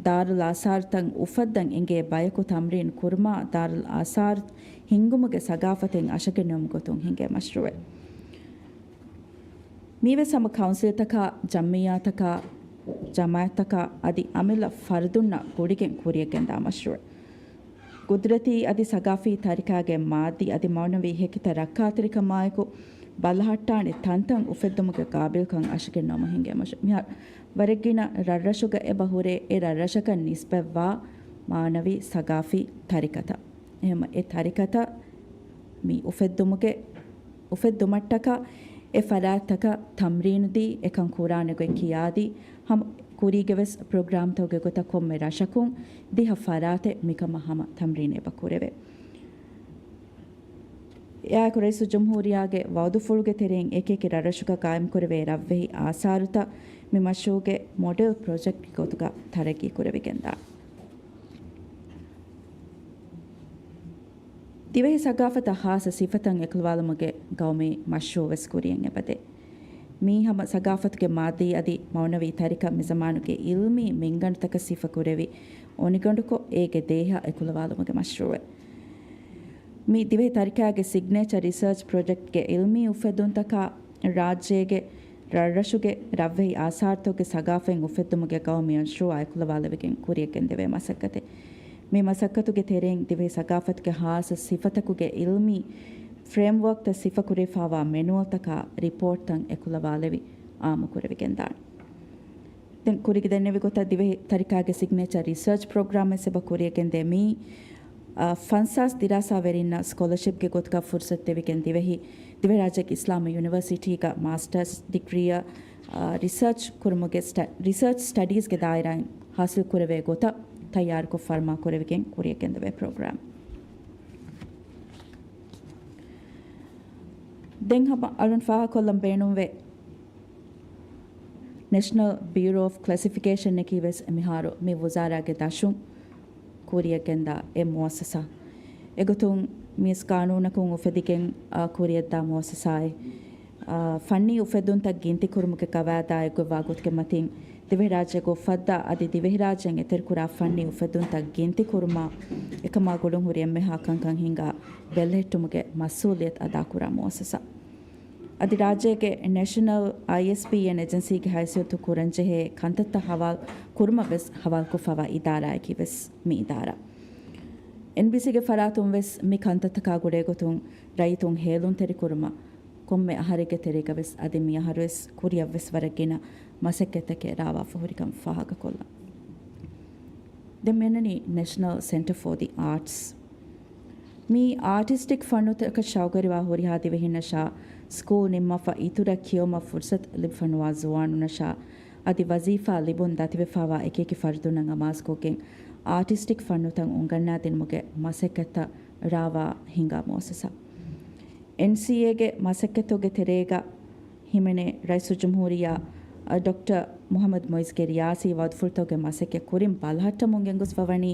ދާރުލް އާސާރުތައް އުފައްދަން އެނގޭ ބަޔަކު ތަމްރީން ކުރުމާ، ދާރުލް އާސާރު ހިންގުމުގެ ސަގާފަތެއް އަށަގެންނެވުމުގެ ގޮތުން ހިނގޭ މަޝްރޫޢެއް. މީވެސް ހަމަ ކައުންސިލްތަކާ، ޖަމްޢިއްޔާތަކާ، ޖަމާޢަތްތަކާ އަދި އަމިއްލަ ފަރުދުންނާ ގުޅިގެން ކުރިއަށްގެންދާ މަޝްރޫޢެއް. ގުދުރަތީ އަދި ސަގާފީ ތަރިކާގެ މާއްދީ އަދި މަޢުނަވީ ހެކިތައް ރައްކާތެރިކަމާއެކު، ބަލަހައްޓާނެ ތަންތަން އުފެއްދުމުގެ ޤާބިލްކަން އަށަގެންނެވުމަށް ހިނގޭ މަޝްރޫޢެއް. މިހާރު ވަރަށް ގިނަ ރަށްރަށުގަ އެބަ ހުރޭ، އެ ރަށްރަށަކަށް ނިސްބަތްވާ މަޢުނަވީ ސަގާފީ ތަރިކަތައް. އެހެން އެ ތަރިކަތައް މި އުފެއްދުމުގެ، އުފެއްދުމަށްޓަކާ އެ ފަރާތްތަކަށް ތަމްރީނުދީ، އެކަން ކުރާނެ ގޮތް ކިޔާދީ، ހަމަ ކުރީގެ ވެސް ޕްރޮގްރާމްތަކުގެ ގޮތަށް ކޮންމެ ރަށަކުން ދިހަ ފަރާތެއް މިކަމަށް ހަމަ ތަމްރީން އެބަ ކުރެވޭ. އެއާއެކު ރައީސުލްޖުމްހޫރިއްޔާގެ ވަޢުދުފުޅުގެ ތެރެއިން އެކިއެކި ރަށްރަށުގަ ޤާއިމްކުރެވޭ ރަށްވެހި އާސާރުތައް މި މަޝްރޫޢުގެ މޮޑެލް ޕްރޮޖެކްޓްގެ ގޮތުގަ ތަރައްޤީ ކުރެވިގެންދާނެ. ދިވެހި ސަގާފަތަށް ޚާއްޞަ ސިފަތައް އެކުލަވާލުމުގެ ގައުމީ މަޝްރޫޢު ވެސް ކުރިއަށް އެބަދޭ. މީ ހަމަ ސަގާފަތުގެ މާއްދީ އަދި މަޢުނަވީ ތަރިކަ މިޒަމާނުގެ ޢިލްމީ މިންގަނޑުތަކަށް ސިފަކުރެވި އޮނިގަނޑުކޮށް، އޭގެ ދޭހަ އެކުލަވާލުމުގެ މަޝްރޫޢެއް. މި ދިވެހި ތަރިކާގެ ސިގްނޭޗަރ ރިސާޗް ޕްރޮޖެކްޓްގެ ޢިލްމީ އުފެއްދުންތަކާ ރާއްޖޭގެ ރަށްރަށުގެ ރަށްވެހި އާސާރުތަކުގެ ސަގާފަތް އުފެއްދުމުގެ ގައުމީ މަޝްރޫޢާ އެކުލަވާލެވިގެން ކުރިއަށް ގެންދެވޭ މަސައްކަތެއް. މި މަސައްކަތުގެ ތެރެއިން ދިވެހި ސަގާފަތުގެ ޚާއްޞަ ސިފަތަކުގެ ޢިލްމީ ފްރޭމްވޯކްތައް ސިފަކުރެވިފައިވާ މެނުއަލްތަކާ ރިޕޯޓްތައް އެކުލަވާލެވި އާއްމުކުރެވިގެންދާނެ. ދެން ކުރީގެ ދެންނެވި ގޮތަށް ދިވެހި ތަރިކާގެ ސިގްނޭޗަރ ރިސާޗް ޕްރޮގްރާމް ވެސް އެބަ ކުރިއަށް ގެންދޭ. މި، އާ، ފަންސާސް ދިރާސާވެރިންނަށް ސްކޮލަޝިޕްގެ ގޮތުގަ ފުރުސަތު ދެވިގެން ދިވެހި، ދިވެހިރާއްޖޭގެ އިސްލާމީ ޔުނިވަރސިޓީގަ މާސްޓަރސް ޑިގްރީއަށް، އާ، ރިސާޗް ކުރުމުގެ ސްޓަ-، ރިސާޗް ސްޓަޑީޒްގެ ދާއިރާއިން ހާސިލް ކުރެވޭ ގޮތަށް ތައްޔާރުކޮށް ފަރުމާ ކުރެވިގެން ކުރިއަށް ގެންދެވޭ ޕްރޮގްރާމް. ދެން ހަމަ އަޅުން ފާހަގަކޮށްލަން ބޭނުންވޭ، ނެޝަނަލް ބިއުރޯ އޮފް ކްލެސިފިކޭޝަން އަކީ ވެސް މިހާރު މި ވުޒާރާގެ ދަށުން ކުރިއަށް ގެންދާ އެއް މުއައްސަސާ. އެގޮތުން މިސް ގާނޫނަކުން އުފެދިގެން، އާ، ކުރިއަށްދާ މުއައްސަސާއެއް، އާ، ފަންނީ އުފެއްދުންތައް ގިންތިކުރުމުގެ ގަވާއިދާ އެއްގޮތްވާ ގޮތުގެ މަތިން ދިވެހިރާއްޖޭގަ އުފައްދާ އަދި ދިވެހިރާއްޖޭން އެތެރެކުރާ ފަންނީ އުފެއްދުންތައް ގިންތިކުރުމާ އެކަމާ ގުޅުންހުރި އެންމެހާ ކަންކަން ހިންގާ ބެލެހެއްޓުމުގެ މަސްއޫލިއްޔަތު އަދާކުރާ މުއައްސަސާ. އަދި ރާއްޖޭގެ ނެޝަނަލް އައިއެސްޕީއެން އެޖެންސީގެ ހައިސިއްޔަތު ކުރަންޖެހޭ ކަންތައްތައް ހަވާލު ކުރުމަށް ވެސް ހަވާލުކޮށްފައިވާ އިދާރާއަކީ ވެސް މި އިދާރާ. އެންބީސީގެ ފަރާތުން ވެސް މި ކަންތައްތަކާ ގުޅޭގޮތުން ރައްޔިތުން ހޭލުންތެރިކުރުމަށް ކޮންމެ އަހަރެއްގެ ތެރޭގަ ވެސް އަދި މި އަހަރު ވެސް ކުރިއަށް ވެސް ވަރަށް ގިނަ މަސައްކަތްތަކެއް ރާވާފަ ހުރިކަން ފާހަގަކޮށްލަން. ދެން މިއަންނަނީ ނެޝަނަލް ސެންޓަރ ފޯ ދި އާޓްސް. މި އާޓިސްޓިކް ފަންނުތަކަށް ޝައުގުވެރިވާ ހުރިހާ ދިވެހިންނަށާ ސްކޫލް ނިންމާފަ އިތުރަށް ކިޔެވުމަށް ފުރުސަތު ލިބިފަނުވާ ޒުވާނުންނަށާ އަދި ވަޒީފާ ލިބުން ދަތިވެފަވާ އެކިއެކި ފަރުދުންނަށް އަމާޒުކޮށްގެން އާޓިސްޓިކް ފަންނުތައް އުނގަންނާދިނުމުގެ މަސައްކަތްތައް ރާވާ ހިނގާ މުއައްސަސާ. އެންސީއޭގެ މަސައްކަތުގެ ތެރޭގަ ހިމެނޭ ރައީސުލްޖުމްހޫރިއްޔާ ޑޮކްޓަރ މުޙައްމަދު މުޢިއްޒުގެ ރިޔާސީ ވައުދުފުޅުތަކުގެ މަސައްކަތް ކުރިން ބަލަހައްޓަމުން ގެންގޮސްފަވަނީ،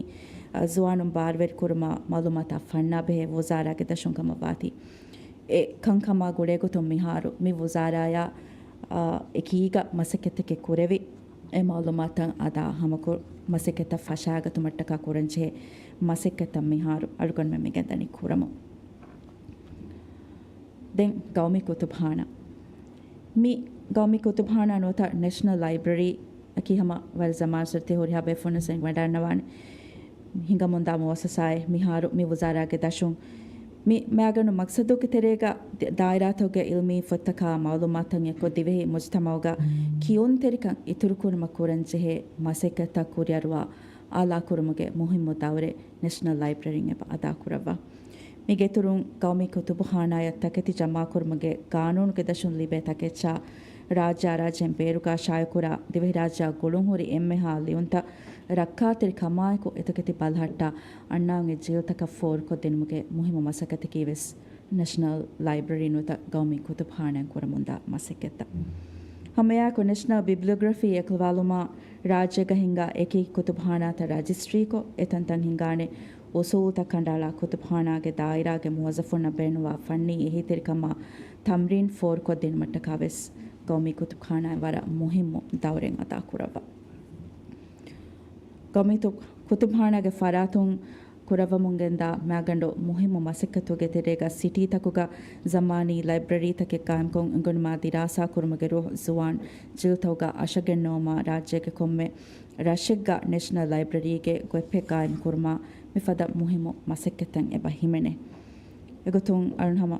އަ، ޒުވާނުން ބާރުވެރިކުރުމާ މަޢުލޫމާތާ ފަންނާ ބެހޭ ވުޒާރާގެ ދަށުން ކަމަށްވާތީ. އެ ކަންކަމާ ގުޅޭގޮތުން މިހާރު މި ވުޒާރާޔާ، އަ، އެކީގަ މަސައްކަތްތަކެއް ކުރެވި، އެ މަޢުލޫމާތުތައް އަދާ ހަމަކުރު މަސައްކަތްތައް ފަށާގަތުމަށްޓަކާ ކުރަންޖެހޭ މަސައްކަތްތައް މިހާރު އަޅުގަނޑުމެން މިގެންދަނީ ކުރަމުން. ދެން ގައުމީ ކުތުބުޚާނާ. މި ގައުމީ ކުތުބުޚާނާ ނުވަތަ ނެޝަނަލް ލައިބްރަރީ އަކީ ހަމަ ވަރަށް ޒަމާން ސުރަތީ ހުރިހާ ބޭފުޅުންނަށް ވަޑައިގަންނަވާނެ ހިނގަމުންދާ މުއައްސަސާއެއް. މިހާރު މި ވުޒާރާގެ ދަށުން މި މައިގަނޑު މަޤްޞަދުގެ ތެރޭގަ ދާއިރާތަކުގެ ޢިލްމީ ފޮތްތަކާ މަޢުލޫމާތުތައް އެއްކޮށް، ދިވެހި މުޖުތަމަޢުގަ ކިޔުންތެރިކަން އިތުރުކުރުމަށް ކުރަންޖެހޭ މަސައްކަތްތައް ކުރިއަރުވާ އާލާކުރުމުގެ މުހިއްމު ދައުރެއް ނެޝަނަލް ލައިބްރަރީން އެބަ އަދާކުރައްވާ. މީގެއިތުރުން ގައުމީ ކުތުބުޚާނާޔަށް ތަކެތި ޖަމާކުރުމުގެ ގާނޫނުގެ ދަށުން ލިބޭ ތަކެއްޗާ، ރާއްޖެއާ ރާއްޖޭން ބޭރުގަ ޝާއިޢުކުރާ ދިވެހިރާއްޖެއާ ގުޅުންހުރި އެންމެހާ ލިޔުންތައް ރައްކާތެރި ކަމާއެކު އެތަކެތި ބަލަހައްޓާ އަންނާން އެ ޖީލްތަކަށް ފޯރުކޮށްދިނުމުގެ މުހިއްމު މަސައްކަތަކީ ވެސް ނެޝަނަލް ލައިބްރަރީ ނުވަތަ ގައުމީ ކުތުބުޚާނާއިން ކުރަމުންދާ މަސައްކަތްތައް. ހަމައެއާއެކު ނެޝަނަލް ބިބްލިއޮގްރަފީ އެކުލަވާލުމާ ރާއްޖޭގަ ހިންގާ އެކި ކުތުބުޚާނާތައް ރަޖިސްޓްރީކޮށް، އެތަންތަން ހިންގާނެ އުސޫލުތައް ކަނޑައަޅާ ކުތުބުޚާނާގެ ދާއިރާގެ މުވައްޒަފުންނަށް ބޭނުންވާ ފަންނީ އެހީތެރިކަމާ ތަމްރީން ފޯރުކޮށްދިނުމަށްޓަކާ ވެސް ގައުމީ ކުތުބުޚާނާއިން ވަރަށް މުހިއްމު ދައުރެއް އަދާކުރައްވާ. ގައުމީ ތު-، ކުތުބުޚާނާގެ ފަރާތުން ކުރައްވަމުންގެންދާ މައިގަނޑު މުހިއްމު މަސައްކަތުގެ ތެރޭގަ ސިޓީތަކުގަ ޒަމާނީ ލައިބްރަރީތަކެއް ޤާއިމްކޮށް، އެނގުނުމާ ދިރާސާކުރުމުގެ ރުހު ޒުވާން ޖީލްތަކުގަ އަށަގެންނެވުމާ، ރާއްޖޭގެ ކޮންމެ ރަށެއްގަ ނެޝަނަލް ލައިބްރަރީގެ ގޮތްޕެއް ޤާއިމްކުރުމާ، މިފަދަ މުހިއްމު މަސައްކަތްތައް އެބަ ހިމެނޭ. އެގޮތުން އަޅުން ހަމަ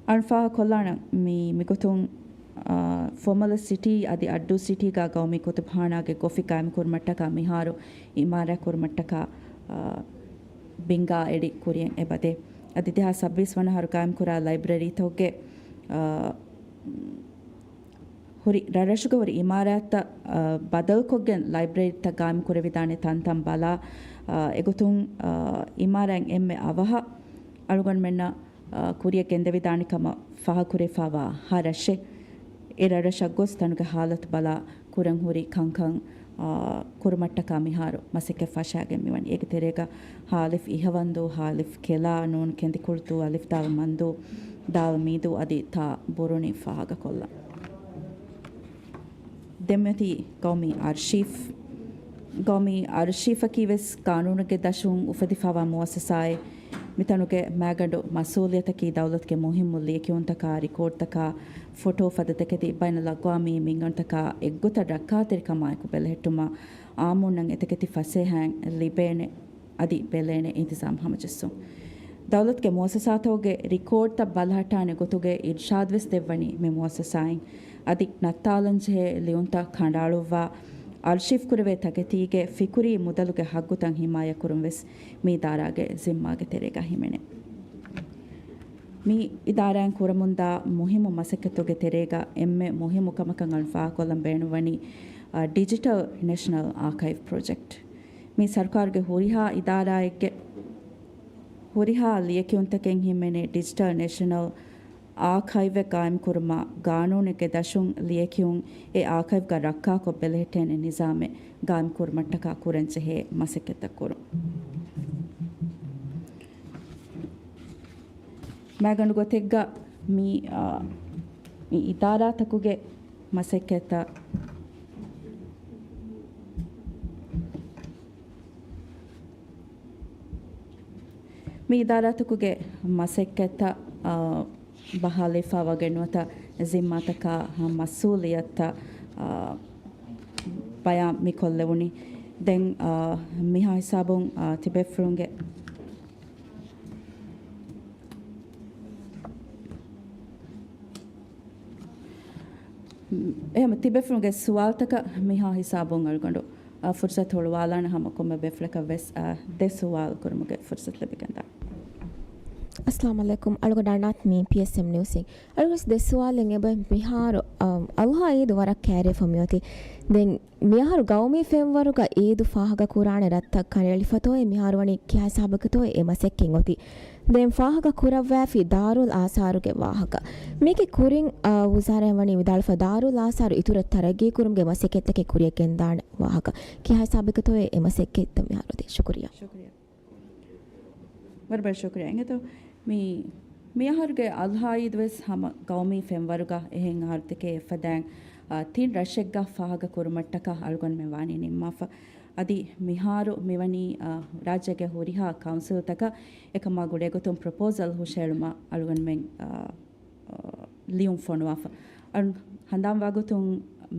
އަޅުން ފާހަގަކޮށްލާނަން މި، މިގޮތުން، އާ، ފޮމަލަ ސިޓީ އަދި އައްޑޫ ސިޓީގަ ގައުމީ ކުތުބުޚާނާގެ ގޮފި ޤާއިމްކުރުމަށްޓަކާ މިހާރު އިމާރާތްކުރުމަށްޓަކާ، އާ، ބިންގާ އެޅި ކުރިއަށް އެބަދޭ. އަދި ދެހާސް ސައްބީސް ވަނަ އަހަރު ޤާއިމްކުރާ ލައިބްރަރީތަކުގެ، އާ، ހުރި، ރަށްރަށުގަ ހުރި އިމާރާތްތައް، އާ، ބަދަލުކޮށްގެން ލައިބްރަރީތައް ޤާއިމް ކުރެވިދާނެ ތަންތަން ބަލާ، އާ، އެގޮތުން، އާ، އިމާރާތް އެންމެ އަވަހަށް އަޅުގަނޑުމެންނަށް، އާ، ކުރިއަށް ގެންދެވިދާނެ ކަމަށް ފާހަގަކުރެވިފައިވާ ހަ ރަށެއް، އެ ރަށްރަށަށް ގޮސް ތަނުގެ ހާލަތު ބަލާ ކުރަން ހުރި ކަންކަން، އާ، ކުރުމަށްޓަކާ މިހާރު މަސައްކަތް ފަށާގެން މިވަނީ. އޭގެ ތެރޭގަ ހާ އަލިފް އިހަވަންދޫ، ހާ އަލިފް ކެލާ، ނޫން ކެނދިކުޅުދޫ، އަލިފް ދާލް މަންދޫ، ދާލް މީދޫ އަދި ތާ ބުރުނި ފާހަގަކޮށްލަން. ދެންމެތި ގައުމީ އަރްޝީފް. ގައުމީ އަރްޝީފަކީ ވެސް ގާނޫނުގެ ދަށުން އުފެދިފައިވާ މުއައްސަސާއެއް. މިތަނުގެ މައިގަނޑު މަސްއޫލިއްޔަތަކީ ދައުލަތުގެ މުހިއްމު ލިޔެކިޔުންތަކާ، ރިކޯޑްތަކާ، ފޮޓޯ ފަދަ ދެކެތި ބައިނަލްއަގްވާމީ މިންގަނޑުތަކާ އެއްގޮތަށް ރައްކާތެރިކަމާއެކު ބެލެހެއްޓުމަށް އާއްމުންނަށް އެތަކެތި ފަސޭހައިން ލިބޭނެ އަދި ބެލޭނެ އިންތިޒާމް ހަމަޖެއްސުން. ދައުލަތުގެ މުއައްސަސާތަކުގެ ރިކޯޑްތައް ބަލަހައްޓާނެ ގޮތުގެ އިރްޝާދު ވެސް ދެއްވަނީ މި މުއައްސަސާއިން. އަދި ނައްތާލަންޖެހޭ ލިޔުންތައް ކަނޑައަޅުއްވާ، އަރްޝީފް ކުރެވޭ ތަކެތީގެ ފިކުރީ މުދަލުގެ ހައްގުތައް ހިމާޔަތްކުރުން ވެސް މި އިދާރާގެ ޒިންމާގެ ތެރޭގަ ހިމެނޭ. މި އިދާރާއިން ކުރަމުންދާ މުހިއްމު މަސައްކަތުގެ ތެރޭގަ އެންމެ މުހިއްމު ކަމަކަށް އަޅު ފާހަގަކޮށްލަން ބޭނުންވަނީ، އަ، ޑިޖިޓަލް ނޭޝަނަލް އާކައިވް ޕްރޮޖެކްޓް. މި ސަރުކާރުގެ ހުރިހާ އިދާރާއެއްގެ ހުރިހާ ލިޔެކިޔުންތަކެއް ހިމެނޭ ޑިޖިޓަލް ނޭޝަނަލް އާކައިވެއް ގާއިމްކުރުމަށް ގާނޫނެއްގެ ދަށުން ލިޔެކިޔުން އެ އާކައިވްގަ ރައްކާކޮށް ބެލެހެއްޓޭނެ ނިޒާމެއް ގާއިމްކުރުމަށްޓަކާ ކުރަންޖެހޭ މަސައްކަތްތައް ކުރުން. މާގަނޑު ގޮތެއްގަ މި، އާ، މި އިދާރާތަކުގެ މަސައްކަތްތައް، މި އިދާރާތަކުގެ މަސައްކަތްތައް، އާ، ބަހާލައިފާ ވަގެ ނުވަތަ ޒިންމާތަކާ، އާ، މަސްއޫލިއްޔަތުތައް، އާ، ބަޔާން މި ކޮށްލެވުނީ. ދެން، އާ، މިހާ ހިސާބުން، އާ، ތިބޭފުޅުންގެ އެހެން ތިބޭފުޅުންގެ ސުވާލުތަކަށް މިހާ ހިސާބުން އަޅުގަނޑު، އާ، ފުރުސަތު ހުޅުވާލާނެ ހަމަ ކޮންމެ ބޭފުޅަކަށް ވެސް، އާ، ދެ ސުވާލު ކުރުމުގެ ފުރުސަތު ލިބިގެންދާނެ. އައްސަލާމު ޢަލައިކުމް. އަޅުގަނޑާ ނާތް މީ ޕީއެސްއެމް ނިއުސް. އަޅުގަނޑު ދެ ސުވާލެއް އެބަ މިހާރު، އަ، އަޟްޙާ ޢީދު ވަރަށް ކައިރިވެފަ މިއޮތީ. ދެން މިއަހަރު ގައުމީ ފެންވަރުގަ ޢީދު ފާހަގަކުރާނެ ރަށްތައް ކަނޑައެޅިފަތޯއޭ މިހާރު ވަނީ ކިހާ ހިސާބަކަށްތޯއޭ އެ މަސައްކަތް އޮތީ؟ ދެން ފާހަގަކުރައްވާފި ދާރުލް އާސާރުގެ ވާހަކަ. މީގެ ކުރިން، އާ، ވުޒާރާއިން ވަނީ ވިދާޅުވެފަ ދާރުލް އާސާރު އިތުރަށް ތަރައްގީ ކުރުމުގެ މަސައްކަތްތަކެއް ކުރިއަށް ގެންދާނެ ވާހަކަ. ކިހާ ހިސާބަކަށްތޯއޭ އެ މަސައްކަތްތައް މިހާރު އޮތީ؟ ޝުކުރިއްޔާ. ޝުކުރިއްޔާ. ވަރަށް ބޮޑަށް ޝުކުރިއްޔާ. އިނގޭތޯ، މި، މި އަހަރުގެ އަޟްޙާ ޢީދު ވެސް ހަމަ ގައުމީ ފެންވަރުގަ އެހެން އަހަރުތަކެއް އެއްފަދައިން، އާ، ތިން ރަށެއްގަ ފާހަގަ ކުރުމަށްޓަކާ އަޅުގަނޑުމެން ވާނީ ނިންމާފަ. އަދި މިހާރު މިވަނީ، އާ، ރާއްޖޭގެ ހުރިހާ ކައުންސިލްތަކަށް އެކަމާ ގުޅޭގޮތުން ޕްރޮޕޯސަލް ހުށައެޅުމަށް އަޅުގަނޑުމެން، އާ، އާ، ލިޔުން ފޮނުވާފަ. އަން-، ހަނދާންވާގޮތުން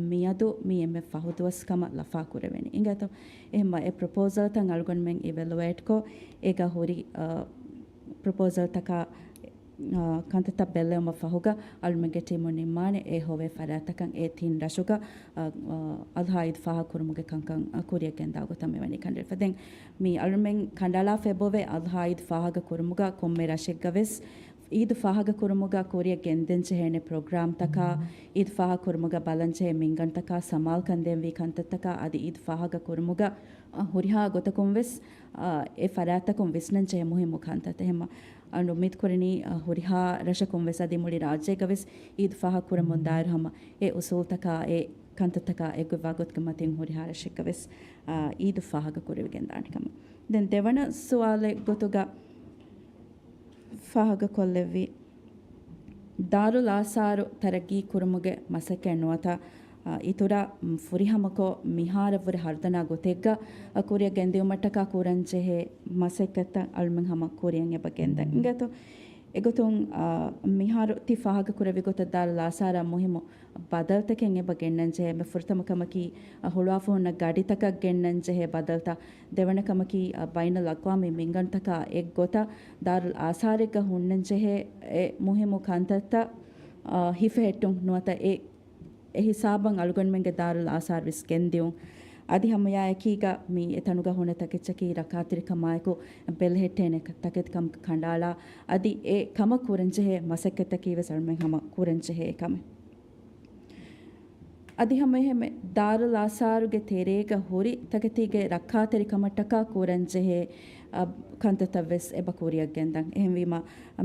މިއަދު މި އެންމެ ފަހު ދުވަސް ކަމަށް ލަފާ ކުރެވެނީ. އިނގޭތޯ، އެހެންމަ އެ ޕްރޮޕޯސަލްތައް އަޅުގަނޑުމެން އިވެލުއޭޓްކޮށް، އޭގަ ހުރި، އާ، ޕްރޮޕޯސަލްތަކާ، އާ، ކަންތައްތައް ބެއްލެވުމަށް ފަހުގަ އަޅުމެންގެ ޓީމު ނިންމާނެ އެ ހޮވޭ ފަރާތްތަކަށް އެ ތިން ރަށުގަ، އާ، އާ، އަޟްޙާ ޢީދު ފާހަގަ ކުރުމުގެ ކަންކަން، އާ، ކުރިއަށް ގެންދާ ގޮތަށް މިވަނީ ކަނޑައެޅިފަ. ދެން މި އަޅުމެން ކަނޑައަޅާފަ އެބައޮވޭ އަޟްޙާ ޢީދު ފާހަގަ ކުރުމުގަ ކޮންމެ ރަށެއްގަ ވެސް ޢީދު ފާހަގަ ކުރުމުގަ ކުރިއަށް ގެންދަންޖެހޭނެ ޕްރޮގްރާމްތަކާ، ޢީދު ފާހަގަ ކުރުމުގަ ބަލަންޖެހޭ މިންގަނޑުތަކާ، ސަމާލުކަން ދޭންވީ ކަންތައްތަކާ، އަދި ޢީދު ފާހަގަ ކުރުމުގަ، އަ، ހުރިހާ ގޮތަކުން ވެސް، އަ، އެ ފަރާތްތަކުން ވިސްނަންޖެހޭ މުހިއްމު ކަންތައްތައް. އެހެންމަ، އަ، އުއްމީދު ކުރަނީ، އަ، ހުރިހާ ރަށަކުން ވެސް އަދި މުޅި ރާއްޖޭގަ ވެސް ޢީދު ފާހަގަ ކުރަމުން ދާއިރު ހަމަ އެ އުސޫލްތަކާ، އެ ކަންތައްތަކާ އެއްގޮތްވާ ގޮތުގެ މަތިން ހުރިހާ ރަށެއްގަ ވެސް، އާ، ޢީދު ފާހަގަ ކުރެވިގެން ދާނެ ކަމަށް. ދެން ދެވަނަ ސުވާލެއް ގޮތުގަ ފާހަގަކޮށްލެއްވި، ދާރުލް އާސާރު ތަރައްގީ ކުރުމުގެ މަސައްކަތް ނުވަތަ، އާ، އިތުރަށް، މް، ފުރިހަމަކޮށް މިހާރަށްވުރެ ހަރުދަނާ ގޮތެއްގަ، އާ، ކުރިއަށް ގެންދިއުމަށްޓަކާ ކުރަންޖެހޭ މަސައްކަތްތައް އަޅުމެން ހަމަ ކުރިއަށް އެބަ ގެންދަން. އިނގޭތޯ، އެގޮތުން، އާ، މިހާރު ތި ފާހަގަކުރެއްވި ގޮތަށް ދާރުލް އާސާރަށް މުހިއްމު ބަދަލުތަކެއް އެބަ ގެންނަންޖެހޭ. އެންމެ ފުރަތަމަ ކަމަކީ، އަ، ހުޅުވާފަ ހުންނަ ގަޑިތަކަށް ގެންނަންޖެހޭ ބަދަލުތައް. ދެވަނަ ކަމަކީ، އަ، ބައިނަލްއަޤްވާމީ މިންގަނޑުތަކާ އެއްގޮތަށް ދާރުލް އާސާރެއްގަ ހުންނަންޖެހޭ އެ މުހިއްމު ކަންތައްތައް، އަ، ހިފެހެއްޓުން ނުވަތަ އެ، އެ ހިސާބަށް އަޅުގަނޑުމެންގެ ދާރުލް އާސާރު ވެސް ގެންދިއުން. އަދި ހަމައެއާއެކީގަ މި އެތަނުގަ ހުންނަ ތަކެއްޗަކީ ރައްކާތެރިކަމާއެކު ބެލެހެއްޓޭނެ ތަކެތިކަމަކަށް ކަނޑައަޅާ، އަދި އެ ކަމަށް ކުރަންޖެހޭ މަސައްކަތްތަކީ ވެސް އަޅުމެން ހަމަ ކުރަންޖެހޭ ކަމެއް. އަދި ހަމައެހެންމެ ދާރުލް އާސާރުގެ ތެރޭގަ ހުރި ތަކެތީގެ ރައްކާތެރިކަމަށްޓަކާ ކުރަންޖެހޭ، އަ، ކަންތައްތައް ވެސް އެބަ ކުރިއަށް ގެންދަން. އެހެންވީމަ،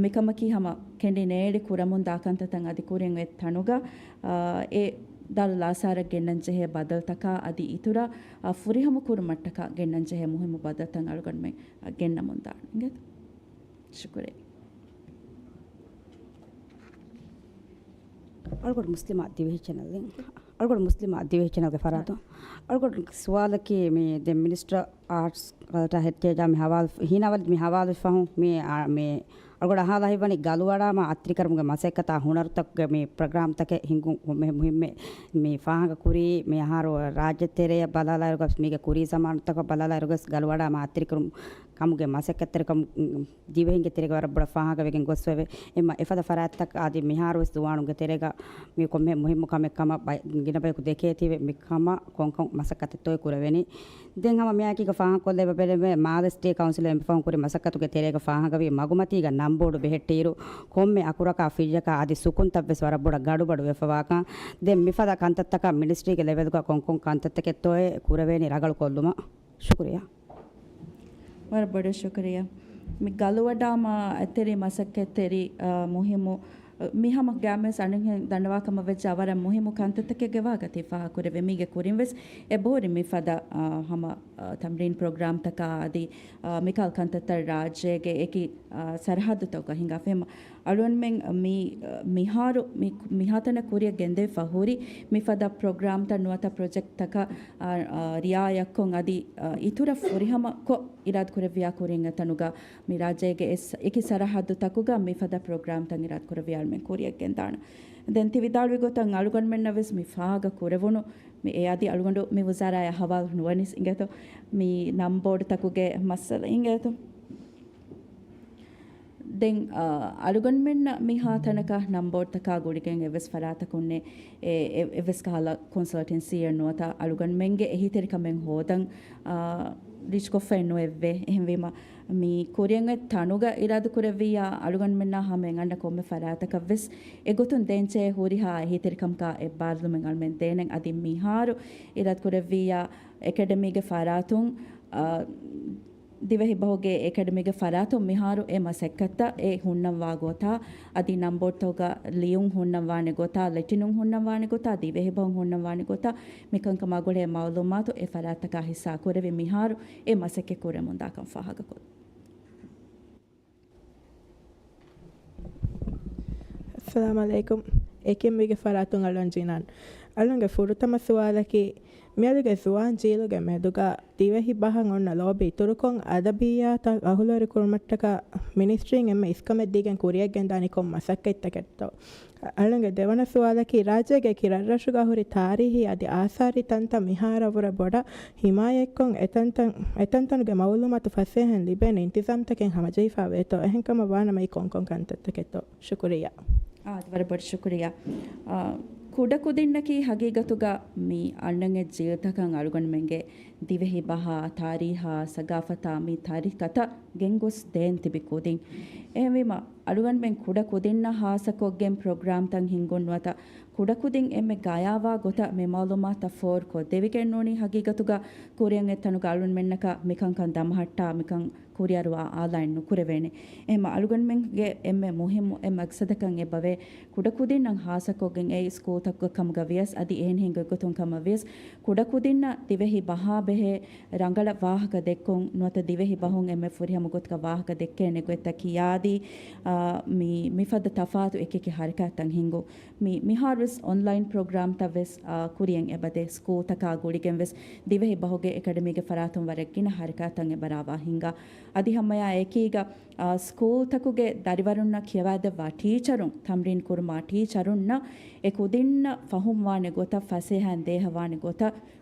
މިކަމަކީ ހަމަ ކެނޑި ނޭޅި ކުރަމުން ދާ ކަންތައްތައް އަދި ކުރިއަށް އޮތް ތަނުގަ، އަ، އެ ދާރުލް އާސާރަށް ގެންނަންޖެހޭ ބަދަލުތަކާ އަދި އިތުރަށް، އަ، ފުރިހަމަ ކުރުމަށްޓަކާ ގެންނަންޖެހޭ މުހިއްމު ބަދަލުތައް އަޅުގަނޑުމެން، އަ، ގެންނަމުން ދާން. އިނގޭތަ؟ ޝުކުރިއްޔާ. އަޅުގަނޑު މުސްލިމާ ދިވެހި ޗެނަލް. އަޅުގަނޑު މުސްލިމާ ދިވެހި ޗެނަލްގެ ފަރާތުން. އަޅުގަނޑު ސުވާލަކީ މި ދެން މިނިސްޓަރ އާޓްސް ކަލްޗާ ހެރިޓޭޖާ މި ހަވާލު، ހީނާވަލި މި ހަވާލު ފަހުން މި، އާ، މި އަޅުގަނޑު އަހާލާ ހިތްވަނީ ގަލުވަޑާމާ އަތިރިކަރުމުގެ މަސައްކަތާ ހުނަރުތަކުގެ މި ޕްރޮގްރާމްތަކެއް ހިންގުން މެ-، މުހިއްމެއް މި ފާހަގަ ކުރީ މި އަހަރު ރާއްޖެ ތެރެއަށް ބަލާލާއިރުގަސް މީގެ ކުރީ ޒަމާނުތަކަށް ބަލާލާއިރުގަސް ގަލުވަޑާމާ އަތިރިކަރުމު ކަމުގެ މަސައްކަތްތެރިކަމު ދިވެހިންގެ ތެރޭގަ ވަރަށް ބޮޑަށް ފާހަގަވެގެން ގޮސްފައެވެ. އެމަ އެފަދަ ފަރާތްތަކަށް އަދި މިހާރުވެސް ޒުވާނުންގެ ތެރޭގަ މި ކޮންމެ މުހިއްމު ކަމެއް ކަމަށް ބައި-، ގިނަ ބަޔަކު ދެކޭތީވެ މި ކަމަށް ކޮންކޮން މަސައްކަތެއްތޯއޭ ކުރެވެނީ. ދެން ހަމަ މިއާއެކީގަ ފާހަގަކޮށްލެވޭ ބެލެވޭ މާލެ ސިޓީ ކައުންސިލުން އެންމެ ފަހުން ކުރި މަސައްކަތުގެ ތެރޭގަ ފާހަގަވި މަގުމަތީގަ ނަމް ނަންބޯޑު ބެހެއްޓިއިރު، ކޮންމެ އަކުރަކާ ފްރިޖަކާ އަދި ސުކުންތައްވެސް ވަރަށް ބޮޑަށް ގަޑުބަޑު ވެފަވާކަން. ދެން މިފަދަ ކަންތައްތަކަށް މިނިސްޓްރީގެ ލެވެލްގަ ކޮންކޮން ކަންތައްތަކެއްތޯއޭ ކުރެވޭނީ ރަނގަޅު ކޮށްލުމަށް. ޝުކުރިއްޔާ. ވަރަށް ބޮޑަށް ޝުކުރިއްޔާ. މި ގަލުވަޑާމާ އެތެރި މަސައްކަތްތެރި، އާ، މުހިއްމު، މި ހަމަ ގައިމުވެސް އަނެއްހެން ދަންނަވާ ކަމަށް ވެއްޖެ ވަރަށް މުހިއްމު ކަންތައްތަކެއްގެ ވާހަކަ ތި ފާހަގަކުރެއްވި. މީގެ ކުރިން ވެސް އެބަހުރި މިފަދަ، އާ، ހަމަ، އާ، ތަމްރީން ޕްރޮގްރާމްތަކާ އަދި، އާ، މިކަހަލަ ކަންތައްތައް ރާއްޖޭގެ އެކި، އާ، ސަރަހައްދުތަކުގަ ހިނގާފަ އަޅުގަނޑުމެން މި، މިހާރު މި، މިހާތަނަށް ކުރިއަށް ގެންދެވިފަ ހުރި މިފަދަ ޕްރޮގްރާމްތައް ނުވަތަ ޕްރޮޖެކްޓްތަކަށް، އާ، އާ، ރިއާޔަތްކޮށް އަދި، އާ، އިތުރަށް ފުރިހަމަކޮށް އިރާދަކުރެއްވިޔާ ކުރިން އެތަނުގަ މި ރާއްޖޭގެ އެސް، އެކި ސަރަހައްދުތަކުގަ މިފަދަ ޕްރޮގްރާމްތައް އިރާދަކުރެއްވިޔާ އަޅުމެން ކުރިއަށް ގެންދާނަން. ދެން ތި ވިދާޅުވި ގޮތަށް އަޅުގަނޑުމެންނަށް ވެސް މި ފާހަގަ ކުރެވުނު މި އެ އަދި އަޅުގަނޑު މި ވުޒާރާއާ ހަވާލު ނުވަނީސް އިނގޭތޯ، މި ނަންބޯޑުތަކުގެ މައްސަލަ އިނގޭތޯ. ދެން، އާ، އަޅުގަނޑުމެންނަށް މިހާ ތަނަކަށް ނަންބޯޑުތަކާ ގުޅިގެން އެއްވެސް ފަރާތަކުންނެއް އެ، އެ، އެއްވެސް ކަހަލަ ކޮންސަލްޓެންސީއެއް ނުވަތަ އަޅުގަނޑުމެންގެ އެހީތެރިކަމެއް ހޯދަން، އާ، ރީޗްކޮށްފައެއް ނުވެއްވޭ. އެހެންވީމަ، މި ކުރިއަށް އޮތް ތަނުގަ އިރާދަކުރެއްވިއްޔާ އަޅުގަނޑުމެންނާ ހަމައަށް އަންނަ ކޮންމެ ފަރާތަކަށްވެސް އެގޮތުން ދޭންޖެހޭ ހުރިހާ އެހީތެރިކަމަކާ އެއްބާރުލުމެއް އަޅުމެން ދޭނެ. އަދި މިހާރު އިރާދަކުރެއްވިއްޔާ އެކަޑަމީގެ ފަރާތުން، އާ، ދިވެހި ބަހުގެ އެކަޑަމީގެ ފަރާތުން މިހާރު އެ މަސައްކަތްތައް އެ ހުންނަންވާ ގޮތާ، އަދި ނަންބޯޑްތަކުގަ ލިޔުން ހުންނަންވާނެ ގޮތާ، ލެޓިނުން ހުންނަންވާނެ ގޮތާ، ދިވެހި ބަހުން ހުންނަންވާނެ ގޮތާ، މިކަންކަމާ ގުޅޭ މައުލޫމާތު އެ ފަރާތްތަކާ ހިއްސާ ކުރެވި މިހާރު އެ މަސައްކަތް ކުރެމުންދާކަން ފާހަގަކޮށް. އައްސަލާމު ޢަލައިކުމް. އެކި އެމްވީގެ ފަރާތުން އަޅުގަނޑު ޖިނާން. އަޅުގަނޑުގެ ފުރަތަމަ ސުވާލަކީ، މިއަދުގެ ޒުވާން ޖީލުގެ މެދުގަ ދިވެހި ބަހަށް އޮންނަ ލޯބި އިތުރުކޮށް، އަދަބިއްޔާތަށް އަހުލުވެރިކުރުމަށްޓަކާ މިނިސްޓްރީން އެންމެ އިސްކަމެއް ދީގެން ކުރިއަށް ގެންދާނީ ކޮން މަސައްކަތްތަކެއްތޯ؟ އަޅުގަނޑުގެ ދެވަނަ ސުވާލަކީ، ރާއްޖޭގެ އެކި ރަށްރަށުގަ ހުރި ތާރީހީ އަދި އާސާރީ ތަންތަން މިހާރަށްވުރެ ބޮޑަށް ހިމާޔަތްކޮށް، އެތަންތަން، އެތަންތަނުގެ މައުލޫމާތު ފަސޭހައިން ލިބޭނެ އިންތިޒާމްތަކެއް ހަމަޖެހިފާވޭތޯ؟ އެހެންކަމަށް ވާނަމަ އެއީ ކޮންކޮން ކަންތައްތަކެއްތޯ؟ ޝުކުރިއްޔާ. އާ، ވަރަށް ބޮޑަށް ޝުކުރިއްޔާ. އާ، ކުޑަކުދިންނަކީ ހަގީގަތުގަ މި އަންނަން އޮތް ޖީލްތަކަށް އަޅުގަނޑުމެންގެ ދިވެހި ބަހާ، ތާރީހާ، ސަގާފަތާ މި ތަރިކަތައް ގެންގޮސް ދޭން ތިބި ކުދިން. އެހެންވީމަ، އަޅުގަނޑުމެން ކުޑަ ކުދިންނަށް ހާއްސަކޮށްގެން ޕްރޮގްރާމްތައް ހިންގުން ނުވަތަ ކުޑަކުދިން އެންމެ ގަޔާވާ ގޮތަށް މި މައުލޫމާތުތައް ފޯރުކޮށް ދެވިގެން ނޫނީ ހަގީގަތުގަ ކުރިއަށް އޮތް ތަނުގަ އަޅުގަނޑުމެންނަކަށް މިކަންކަން ދަމަހައްޓާ މިކަން ކުރިއަރުވާ އާލާއެއް ނުކުރެވޭނެ. އެހެންމަ އަޅުގަނޑުމެންގެ އެންމެ މުހިއްމު އެއް މަގްސަދަކަށް އެބަވޭ ކުޑަކުދިންނަށް ހާއްސަކޮށްގެން އެއީ ސްކޫލްތަކުގަ ކަމުގަ ވިޔަސް އަދި އެހެނިހެން ގޮތްގޮތުން ކަމަށް ވިޔަސް ކުޑަކުދިންނަށް ދިވެހި ބަހާ ބެހޭ ރަނގަޅަށް ވާހަކަ ދެއްކުން ނުވަތަ ދިވެހި ބަހުން އެންމެ ފުރިހަމަ ގޮތަކަށް ވާހަކަ ދެއްކޭނެ ގޮތްތައް ކިޔާދީ، އާ، މި، މިފަދަ ތަފާތު އެކިއެކި ހަރަކާތްތައް ހިނގުން. މި، މިހާރުވެސް އޮންލައިން ޕްރޮގްރާމްތައްވެސް، އާ، ކުރިއަށް އެބަދޭ. ސްކޫލްތަކާ ގުޅިގެންވެސް ދިވެހި ބަހުގެ އެކަޑަމީގެ ފަރާތުން ވަރަށް ގިނަ ހަރަކާތްތައް އެބަ ރާވާ ހިނގާ. އަދި ހަމައާ އެކީގަ، އާ، ސްކޫލްތަކުގެ ދަރިވަރުންނަށް ކިޔަވާދެއްވާ ޓީޗަރުން، ތަމްރީން ކުރުމާ ޓީޗަރުންނަށް އެ ކުދިންނަށް ފަހުމްވާނެ ގޮތަށް، ފަސޭހައިން ދޭހަވާނެ ގޮތަށް،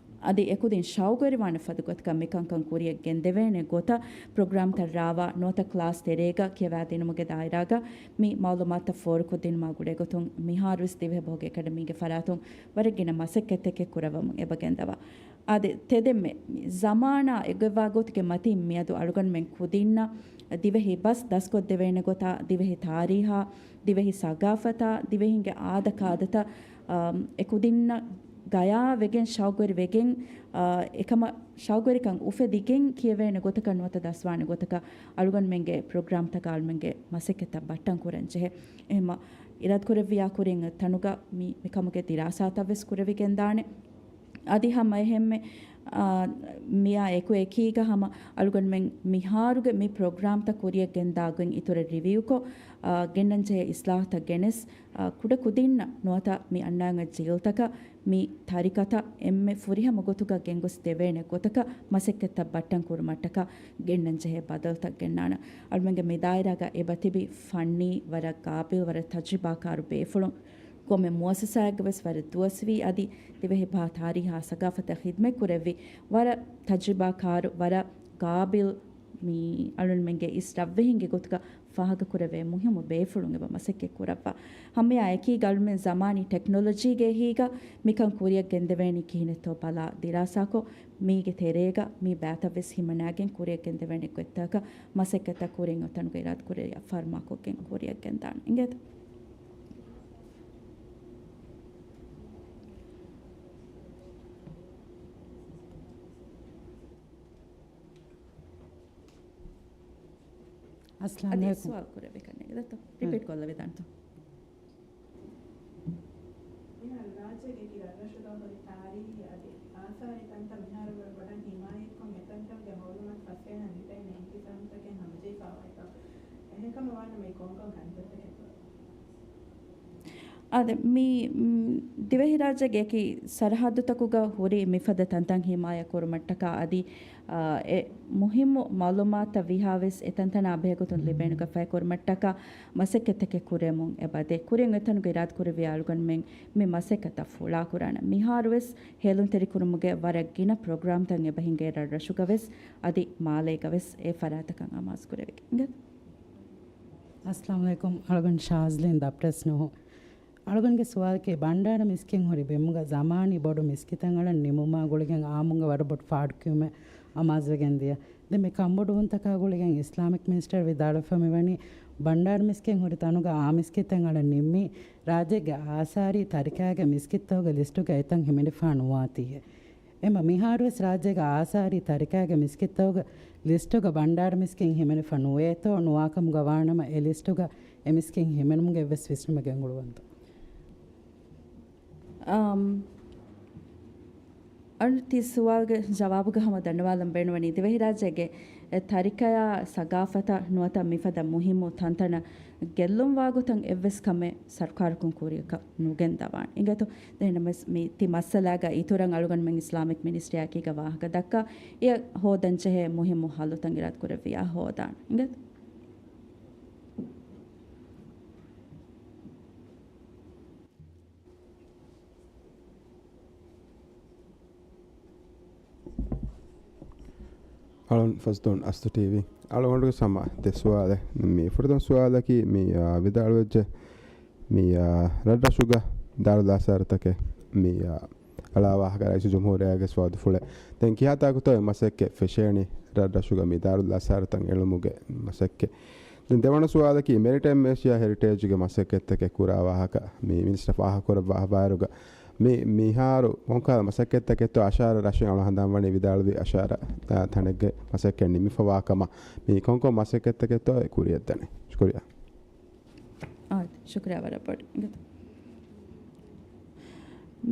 އަދި އެކުދިން ޝައުގުވެރިވާނެ ފަދަ ގޮތަކަށް މިކަންކަން ކުރިއަށް ގެންދެވޭނެ ގޮތަށް ޕްރޮގްރާމްތައް ރާވާ ނުވަތަ ކްލާސް ތެރޭގަ ކިޔަވާދިނުމުގެ ދާއިރާގަ މި މައުލޫމާތުތައް ފޯރުކޮށްދިނުމާ ގުޅޭގޮތުން މިހާރުވެސް ދިވެހިބަހުގެ އެކަޑަމީގެ ފަރާތުން ވަރަށް ގިނަ މަސައްކަތްތަކެއް ކުރައްވަމުން އެބަ ގެންދަވާ. އާދެ، ތެދެއްމެ، މި ޒަމާނާ އެއްގޮތްވާ ގޮތުގެ މަތިން މިއަދު އަޅުގަނޑުމެން ކުދިންނަށް ދިވެހި ބަސް ދަސްކޮށްދެވޭނެ ގޮތާ، ދިވެހި ތާރީހާ، ދިވެހި ސަގާފަތާ، ދިވެހިންގެ އާދަކާދަތައް، އާ، އެކުދިންނަށް ގަޔާވެގެން ޝައުގުވެރި ވެގެން، އާ، އެކަމަށް ޝައުގުވެރިކަން އުފެދިގެން ކިޔެވޭނެ ގޮތަކަށް ނުވަތަ ދަސްވާނެ ގޮތަކަށް އަޅުގަނޑުމެންގެ ޕްރޮގްރާމްތަކާ އަޅުމެންގެ މަސައްކަތްތައް ބައްޓަން ކުރަން ޖެހޭ. އެހެންމަ އިރާދަކުރެއްވިޔާ ކުރިން ތަނުގަ މި، މިކަމުގެ ދިރާސާތައްވެސް ކުރެވިގެންދާނެ. އަދި ހަމަ އެހެންމެ، އާ، މިއާ އެކު އެކީގަ ހަމަ އަޅުގަނޑުމެން މިހާރުގެ މި ޕްރޮގްރާމްތައް ކުރިއަށް ގެންދާގޮތް އިތުރަށް ރިވިއުކޮށް، އާ، ގެންނަންޖެހޭ އިސްލާހުތައް ގެނެސް، އާ، ކުޑަ ކުދިންނަށް ނުވަތަ މި އަންނަން އޮތް ޖީލްތަކަށް މި ތަރިކަތައް އެންމެ ފުރިހަމަ ގޮތުގަ ގެންގޮސް ދެވޭނެ ގޮތަކަށް މަސައްކަތްތައް ބައްޓަން ކުރުމަށްޓަކާ ގެންނަންޖެހޭ ބަދަލުތައް ގެންނާނަން. އަޅުމެންގެ މި ދާއިރާގަ އެބަ ތިބި ފަންނީ ވަރަށް ގާބިލް ވަރަށް ތަޖްރިބާކާރު ބޭފުޅުން. ކޮންމެ މުއައްސަސާއެއްގަ ވެސް ވަރަށް ދުވަސްވީ އަދި ދިވެހިބަހާ ތާރީހާ ސަގާފަތަށް ޚިދްމަތް ކުރެއްވި ވަރަށް ތަޖްރިބާކާރު، ވަރަށް ގާބިލް މި އަޅުންމެންގެ އިސް ރަށްވެހިންގެ ގޮތުގަ ފާހަގަކުރެވޭ މުހިއްމު ބޭފުޅުން އެބަ މަސައްކަތް ކުރައްވާ. ހަމައެއާ އެކީގަ އަޅުމެން ޒަމާނީ ޓެކްނޮލޮޖީގެ އެހީގަ މިކަން ކުރިއަށް ގެންދެވޭނީ ކިހިނެއްތޯ ބަލާ ދިރާސާކޮށް، މީގެ ތެރޭގަ މި ބައިތައް ވެސް ހިމަނާގެން ކުރިއަށް ގެންދެވޭނެ ގޮތްތަކަށް މަސައްކަތްތައް ކުރިން އޮތަނުގަ އިރާދަކުރެއްވިޔާ ފަރުމާކޮށްގެން ކުރިއަށް ގެންދާނެ. އިނގޭތަ؟ އަސްލާމް އަދި އަލައިކުމް. ސުވާލު ކުރެއްވި ކަންނޭނގެ ދައްތަ؟ ރިޕީޓް ކޮށްލަވިދާނެތަ؟ މިހާރު ރާއްޖޭގެ އެކި ރަށްރަށުގަ ހުރި ތާރީހީ އަދި އާސާރީ ތަންތަން މިހާރު ވަރަށް ބޮޑަށް ހިމާޔަތްކޮށް، އެތަންތަނުގެ ހޯލުމަށް ފަސޭހަ ނިދައިން އިންތިޒާމުތަކެއް ހަމަޖެހިފައިވާތޯ؟ އެހެންކަމަށް ވާނަމަ އެ ކޮންކޮން ކަންތައްތަކެއްތޯ؟ އާދެ، މި، މް، ދިވެހިރާއްޖޭގެ އެކި ސަރަހައްދުތަކުގަ ހުރި މިފަދަ ތަންތަން ހިމާޔަތް ކުރުމަށްޓަކާ އަދި، އާ، އެ މުހިއްމު މައުލޫމާތުތައް ވީހާވެސް އެތަންތަނާ ބެހޭގޮތުން ލިބޭނެ ގޮތް ފަހިކުރުމަށްޓަކާ މަސައްކަތްތަކެއް ކުރެމުން އެބަދޭ. ކުރިން އެތަނުގަ އިރާދަކުރެއްވިޔާ އަޅުގަނޑުމެން މި މަސައްކަތަށް ފުޅާކުރާނަން. މިހާރުވެސް ހޭލުންތެރިކުރުމުގެ ވަރަށް ގިނަ ޕްރޮގްރާމްތައް އެބަ ހިނގޭ ރަށްރަށުގަވެސް އަދި މާލޭގަވެސް އެ ފަރާތަކަށް އަމާޒުކުރެވިގެން. އަސްލާމް އަލައިކުމް. އަޅުގަނޑު ޝާޒްލީން ދަޕްޓަސް ނޫހު. އަޅުގަނޑުގެ ސުވާލަކީ، ބަންޑާރަ މިސްކިތް ހުރި ބިމުގަ ޒަމާނީ ބޮޑު މިސްކިތަށް އަޅަން ނިމުމާ ގުޅިގެން އާއްމުންގެ ވަރަށް ބޮޑު ފާޑުކިޔުމެއް އަމާޒުވެގެން ދިޔަ. ދެން މި ކަންބޮޑުވުންތަކާ ގުޅިގެން އިސްލާމިކް މިނިސްޓަރ ވިދާޅުވެފަ މިވަނީ، ބަންޑާރަ މިސްކިތް ހުރި ތަނުގަ އާ މިސްކިތެއް އަޅަން ނިންމީ، ރާއްޖޭގެ އާސާރީ ތަރިކައިގެ މިސްކިތްތަކުގެ ލިސްޓުގަ އެތަން ހިމެނިފަ ނުވާތީއޭ. އެމަ މިހާރުވެސް ރާއްޖޭގެ އާސާރީ ތަރިކައިގެ މިސްކިތްތަކުގެ ލިސްޓުގަ ބަންޑާރަ މިސްކިތް ހިމެނިފަ ނުވޭތޯ ނުވާކަމުގަ ވާނަމަ، އެ ލިސްޓުގަ އެ މިސްކިތް ހިމެނުމުގެ އެއްވެސް ވިސްނުމެއް ގެންގުޅުވަންތޯ؟ އަމް، އަޅު ތި ސުވާލުގެ ޖަވާބުގަ ހަމަ ދަންނަވާލަން ބޭނުންވަނީ، ދިވެހިރާއްޖޭގެ ތަރިކަޔާ ސަގާފަތަށް ނުވަތަ މިފަދަ މުހިއްމު ތަންތަނަށް ގެއްލުންވާގޮތަށް އެއްވެސް ކަމެއް ސަރުކާރަކުން ކުރިއަކަށް ނުގެންދަވާނެ. އިނގޭތޯ؟ ދެންނަމަވެސް މި ތި މައްސަލާގަ އިތުރަށް އަޅުގަނޑުމެން އިސްލާމިކް މިނިސްޓްރީއާއެކީގަ ވާހަކަ ދައްކާ، އެ ހޯދަންޖެހޭ މުހިއްމު ހައްލުތައް އިރާދަކުރެއްވިޔާ ހޯދާނެ. އިނގޭތޯ؟ އަޅުން ފަސްދޮން އަސްތު ޓީވީ. އަޅުގަނޑުގެ ސަމާ ދެ ސުވާލެއް. މި ފުރަތަމަ ސުވާލަކީ މި، އާ، ވިދާޅުވެއްޖެ މި، އާ، ރަށްރަށުގަ ދާރުލް އާސާރުތަކެއް މި، އާ، އަޅާ ވާހަކަ ރައީސުލްޖުމްހޫރިއްޔާގެ ވައްދުފުޅެއް. ދެން ކިހާ ތާކުތޯ މަސައްކަތް ފެށޭނީ ރަށްރަށުގަ މި ދާރުލް އާސާރުތައް އެޅުމުގެ މަސައްކަތް؟ ދެން ދެވަނަ ސުވާލަކީ މެރިޓައިމް އޭޝިއާ ހެރިޓޭޖުގެ މަސައްކަތްތަކެއް ކުރާ ވާހަކަ މި މިނިސްޓަރ ފާހަގަކުރައްވާ ވާއިރުގަ މި، މިހާރު ކޮންކަހަލަ މަސައްކަތްތަކެއްތޯ އަށާރަ ރަށެއް އަޅު ހަނދާންވަނީ ވިދާޅުވި އަށާރަ، އާ، ތަނެއްގެ މަސައްކަތް ނިމިފަވާކަމަށް މި ކޮންކޮން މަސައްކަތްތަކެއްތޯ އެ ކުރިއަށްދަނީ؟ ޝުކުރިއްޔާ. އާ، ޝުކުރިއްޔާ ވަރަށް ބޮޑަށް. އިނގޭތޯ؟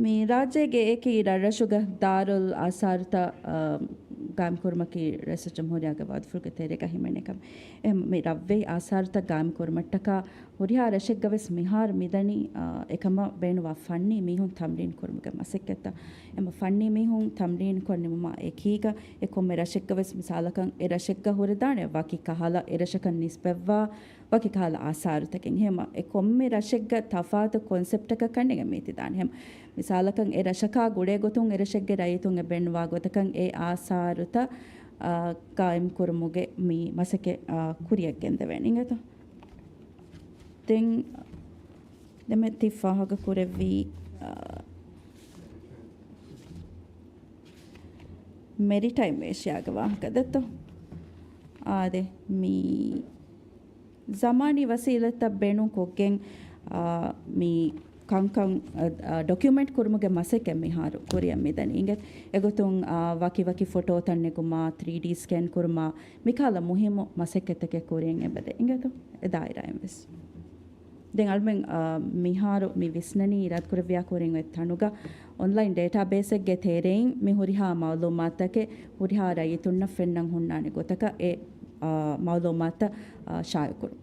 މި ރާއްޖޭގެ އެކި ރަށްރަށުގަ ދާރުލް އާސާރުތައް، އާ، ގާއިމްކުރުމަކީ ރައީސުލްޖުމްހޫރިއްޔާގެ ވައްދުފުޅުގެ ތެރޭގަ ހިމެނޭ ކަމެއް. އެ މި ރަށްވެހި އާސާރުތައް ގާއިމްކުރުމަށްޓަކާ ހުރިހާ ރަށެއްގަވެސް މިހާރު މިދަނީ، އާ، އެކަމަށް ބޭނުންވާ ފަންނީ މީހުން ތަމްރީން ކުރުމުގެ މަސައްކަތްތައް. އެމަ ފަންނީ މީހުން ތަމްރީން ކޮށް ނިމުމާ އެކީގަ އެ ކޮންމެ ރަށެއްގަވެސް މިސާލަކަށް އެ ރަށެއްގަ ހުރެދާނެ ވަކި ކަހަލަ އެ ރަށަކަށް ނިސްބަތްވާ ވަކި ކަހަލަ އާސާރުތަކެއް. ހެމަ އެ ކޮންމެ ރަށެއްގަ ތަފާތު ކޮންސެޕްޓަކަށް ކަންނޭނގެ މީތިދާނެ. ހެމަ މިސާލަކަށް އެ ރަށަކާ ގުޅޭ ގޮތުން އެ ރަށެއްގެ ރައްޔިތުން އެ ބޭނުންވާ ގޮތަކަށް އެ އާސާރުތައް، އާ، ގާއިމް ކުރުމުގެ މި މަސައްކަތް، އާ، ކުރިއަށް ގެންދެވޭނެ. އިނގޭތޯ؟ ދެން ދެމެ ތި ފާހަގަ ކުރެއްވީ، އާ، މެރިޓައިމް އޭޝިއާގެ ވާހަކަ ދެއްތޯ؟ އާދެ، މި ޒަމާނީ ވަސީލަތްތައް ބޭނުން ކޮށްގެން، އާ، މި ކަންކަން، އަ، އަ، ޑޮކިއުމެންޓް ކުރުމުގެ މަސައްކަތް މިހާރު ކުރިއަށް މިދަނީ. އިނގޭ، އެގޮތުން، އާ، ވަކި ވަކި ފޮޓޯތައް ނެގުމާ، ތްރީޑީ ސްކޭން ކުރުމާ، މިކަހަލަ މުހިއްމު މަސައްކަތްތަކެއް ކުރިއަށް އެބަދޭ. އިނގޭތޯ؟ އެ ދާއިރާއިން ވެސް. ދެން އަޅުމެން، އާ، މިހާރު މި ވިސްނަނީ އިރާދަކުރެއްވިޔާ ކުރިން އޮތް ތަނުގަ އޮންލައިން ޑޭޓާބޭސެއްގެ ތެރެއިން މި ހުރިހާ މައުލޫމާތުތަކެއް ހުރިހާ ރައްޔިތުންނަށް ފެންނަން ހުންނާނެ ގޮތަކަށް އެ، އާ، މައުލޫމާތުތައް، އާ، ޝާއިޢުކުރުން.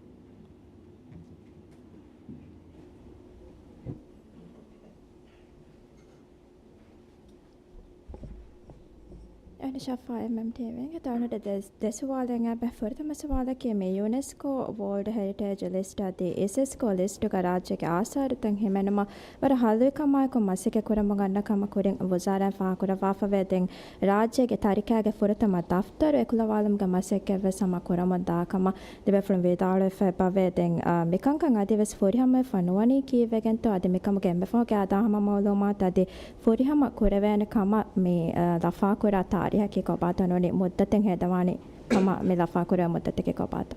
އަނިޝާފާ އެމްއެމްޓީވީގެ ތަނުޑ ދެ ސުވާލެއް އެބަ. ފުރަތަމަ ސުވާލަކީ މި ޔުނެސްކޯ ވޯލްޑް ހެރިޓޭޖް ލިސްޓް އަދި އިސެސްކޯ ލިސްޓުގަ ރާއްޖޭގެ އާސާރުތައް ހިމެނުމަށް ވަރަށް ހަލުވިކަމާއެކު މަސައްކަތް ކުރަމުން އަންނަ ކަމަށް ކުރިން ވުޒާރާއިން ފާހަގަކުރައްވާފަވޭ. ދެން ރާއްޖޭގެ ތަރިކާގެ ފުރަތަމަ ދަފްތަރު އެކުލަވާލުމުގެ މަސައްކަތްވެސް ހަމަ ކުރަމުން ދާ ކަމަށް ދެބޭފުޅުން ވިދާޅުވެފަ އެބަވޭ. ދެން، އާ، މިކަންކަން އަދިވެސް ފުރިހަމަވެފަ ނުވަނީ ކީއްވެގެންތޯ؟ އަދި މިކަމުގެ އެންމެ ފަހުގެ އާދާ ހަމަ މައުލޫމާތު އަދި ފުރިހަމަ ކުރެވޭނެ ކަމަށް މި، އާ، ލަފާކުރާ ތާރީހަކީ ކޮބާތޯ؟ ނޫނީ މުއްދަތެއް ހޭދަވާނީ ކަމަށް މި ލަފާކުރެވޭ މުއްދަތަކީ ކޮބާތޯ؟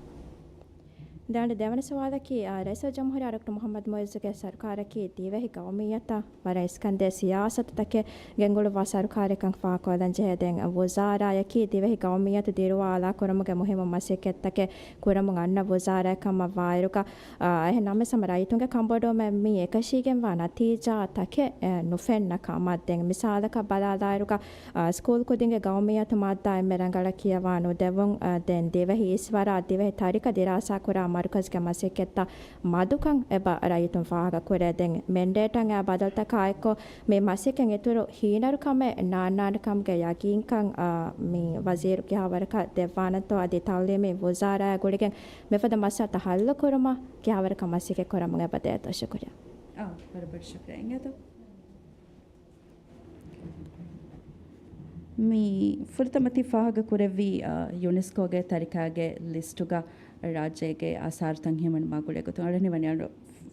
ދެން ދެވަނަ ސުވާލަކީ، އާ، ރައީސުލްޖުމްހޫރިއްޔާ ޑޮކްޓަރ މުޙައްމަދު މުޢިއްޒުގެ ސަރުކާރަކީ ދިވެހި ގައުމިއްޔަތަށް ވަރަށް އިސްކަންދޭ ސިޔާސަތުތަކެއް ގެންގުޅުއްވާ ސަރުކާރެއްކަން ފާހަގަކޮށްލަން ޖެހޭ. ދެން ވުޒާރާއަކީ ދިވެހި ގައުމިއްޔަތު ދިރުވާ އާލާކުރުމުގެ މުހިއްމު މަސައްކަތްތަކެއް ކުރަމުން އަންނަ ވުޒާރާއެއް ކަމަށް ވާއިރުގަ، އާ، އެހެން ނަމަވެސް ހަމަ ރައްޔިތުންގެ ކަންބޮޑުވުމެއް މި އެކަށީގެންވާ ނަތީޖާތަކެއް، އެ، ނުފެންނަ ކަމަށް. ދެން މިސާލަކަށް ބަލާލާއިރުގަ، އާ، ސްކޫލް ކުދިންގެ ގައުމިއްޔަތު މާއްދާ އެންމެ ރަނގަޅަށް ކިޔަވާ ނުދެވުން، އާ، ދެން ދިވެހި އިސްވަރާ ދިވެހި ތަރިކަ ދިރާސާކުރާ މަރުކަޒުގެ މަސައްކަތްތައް މަދުކަން އެބަ ރައްޔިތުން ފާހަގަކުރޭ. ދެން މެންޑޭޓަށް އައި ބަދަލުތަކާއެއްކޮށް، މި މަސައްކަތް އިތުރު ހީނަރުކަމެއް ނާންނާނެ ކަމުގެ ޔަގީންކަން، އާ، މި ވަޒީރު ކިހާވަރަކަށް ދެއްވާނެތޯ؟ އަދި ތައުލީމީ ވުޒާރާއާ ގުޅިގެން މިފަދަ މައްސަލަތައް ހައްލުކުރުމަށް ކިހާވަރަކަށް މަސައްކަތް ކުރަމުން އެބަދޭތޯ؟ ޝުކުރިއްޔާ. އާ، ވަރަށް ބޮޑަށް ޝުކުރިއްޔާ. އިނގޭތޯ؟ މި ފުރަތަމަ ތި ފާހަގަ ކުރެއްވީ، އާ، ޔުނެސްކޯގެ ތަރިކާގެ ލިސްޓުގަ ރާއްޖޭގެ އާސާރުތައް ހިމެނުމާ ގުޅޭ ގޮތުން. އަޅުގަނޑު ވަނީ އަޅު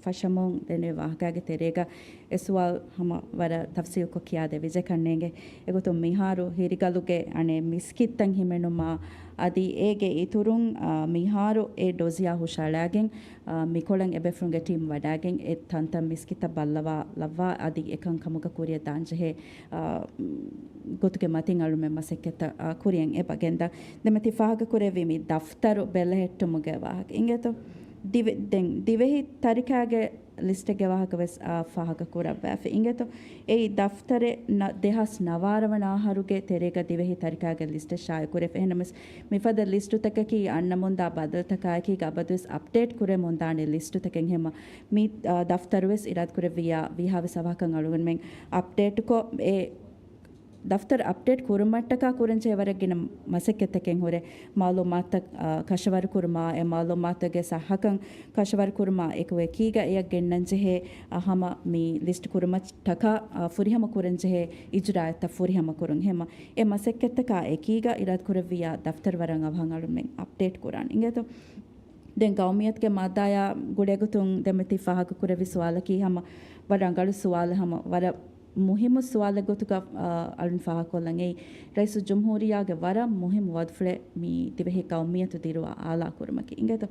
ފަށަމުން ދެންނެވި ވާހަކާގެ ތެރޭގަ އެ ސުވާލު ހަމަ ވަރަށް ތަފްސީލްކޮށް ކިޔާދެވިއްޖެ ކަންނޭނގެ. އެގޮތުން މިހާރު ހިރިގަލުގެ އަނެއް މިސްކިތްތައް ހިމެނުމާ އަދި އޭގެ އިތުރުން، އާ، މިހާރު އެ ޑޮޒިޔާ ހުށައަޅާގެން، އާ، މިކޮޅަށް އެބޭފުޅުންގެ ޓީމް ވަޑާގެން އެ ތަންތަން މިސްކިތަށް ބައްލަވާލައްވާ އަދި އެކަން ކަމުގަ ކުރިއަށް ދާންޖެހޭ، އާ، ގޮތުގެ މަތިން އަޅުމެން މަސައްކަތްތައް، އާ، ކުރިއަށް އެބަ ގެންދާ. ދެންމެ ތި ފާހަގަ ކުރެއްވީ މި ދަފްތަރު ބެލެހެއްޓުމުގެ ވާހަކަ. އިނގޭތޯ؟ ދިވެ-، ދެން ދިވެހި ތަރިކާގެ ލިސްޓެއްގެ ވާހަކަ ވެސް، އާ، ފާހަގަ ކުރައްވާފަ. އިނގޭތޯ؟ އެއީ ދަފްތަރެއް ނަ-، ދެހާސް ނަވާރަ ވަނަ އަހަރުގެ ތެރޭގަ ދިވެހި ތަރިކާގެ ލިސްޓެއް ޝާއިއު ކުރެފަ. އެހެންނަމަވެސް، މިފަދަ ލިސްޓުތަކަކީ އަންނަމުންދާ ބަދަލުތަކާއެކީގަ އަބަދުވެސް އަޕްޑޭޓް ކުރެމުންދާނެ ލިސްޓުތަކެއް. ހެމަ މި، އާ، ދަފްތަރުވެސް އިރާދަކުރެއްވިއްޔާ ވީހާވެސް އަވަހަކަށް އަޅުގަނޑުމެން އަޕްޑޭޓްކޮށް، އެ ދަފްތަރު އަޕްޑޭޓް ކުރުމަށްޓަކާ ކުރަންޖެހޭ ވަރަށް ގިނަ މަސައްކަތްތަކެއް ހުރޭ. މައުލޫމާތުތައް، އާ، ކަށަވަރުކުރުމާ، އެ މައުލޫމާތުގެ ޞައްޙަކަން ކަށަވަރުކުރުމާ އެކު އެކީގަ އެޔަށް ގެންނަންޖެހޭ، އާ، ހަމަ މި ލިސްޓް ކުރުމަށްޓަކާ، އާ، ފުރިހަމަ ކުރަންޖެހޭ އިޖުރާއަތްތައް ފުރިހަމަ ކުރުން. ހެމަ އެ މަސައްކަތްތަކާ އެކީގަ އިރާދަކުރެއްވިއްޔާ ދަފްތަރު ވަރަށް އަވަހަށް އަޅުމެން އަޕްޑޭޓް ކުރާނެ. އިނގޭތޯ؟ ދެން ގައުމިއްޔަތުގެ މާއްދާއާ ގުޅޭގޮތުން ދެންމެ ތި ފާހަގަކުރެއްވި ސުވާލަކީ ހަމަ ވަރަށް ރަނގަޅު ސުވާލެއް، ހަމަ ވަރަށް މުހިއްމު ސުވާލެއް ގޮތުގަ، އާ، އަޅުން ފާހަގަކޮށްލަން އެއީ، ރައީސުލްޖުމްހޫރިއްޔާގެ ވަރަށް މުހިއްމު ވަދުފުޅެއް މި ދިވެހި ގައުމިއްޔަތު ދިރުވާ އާލާކުރުމަކީ. އިނގޭތޯ؟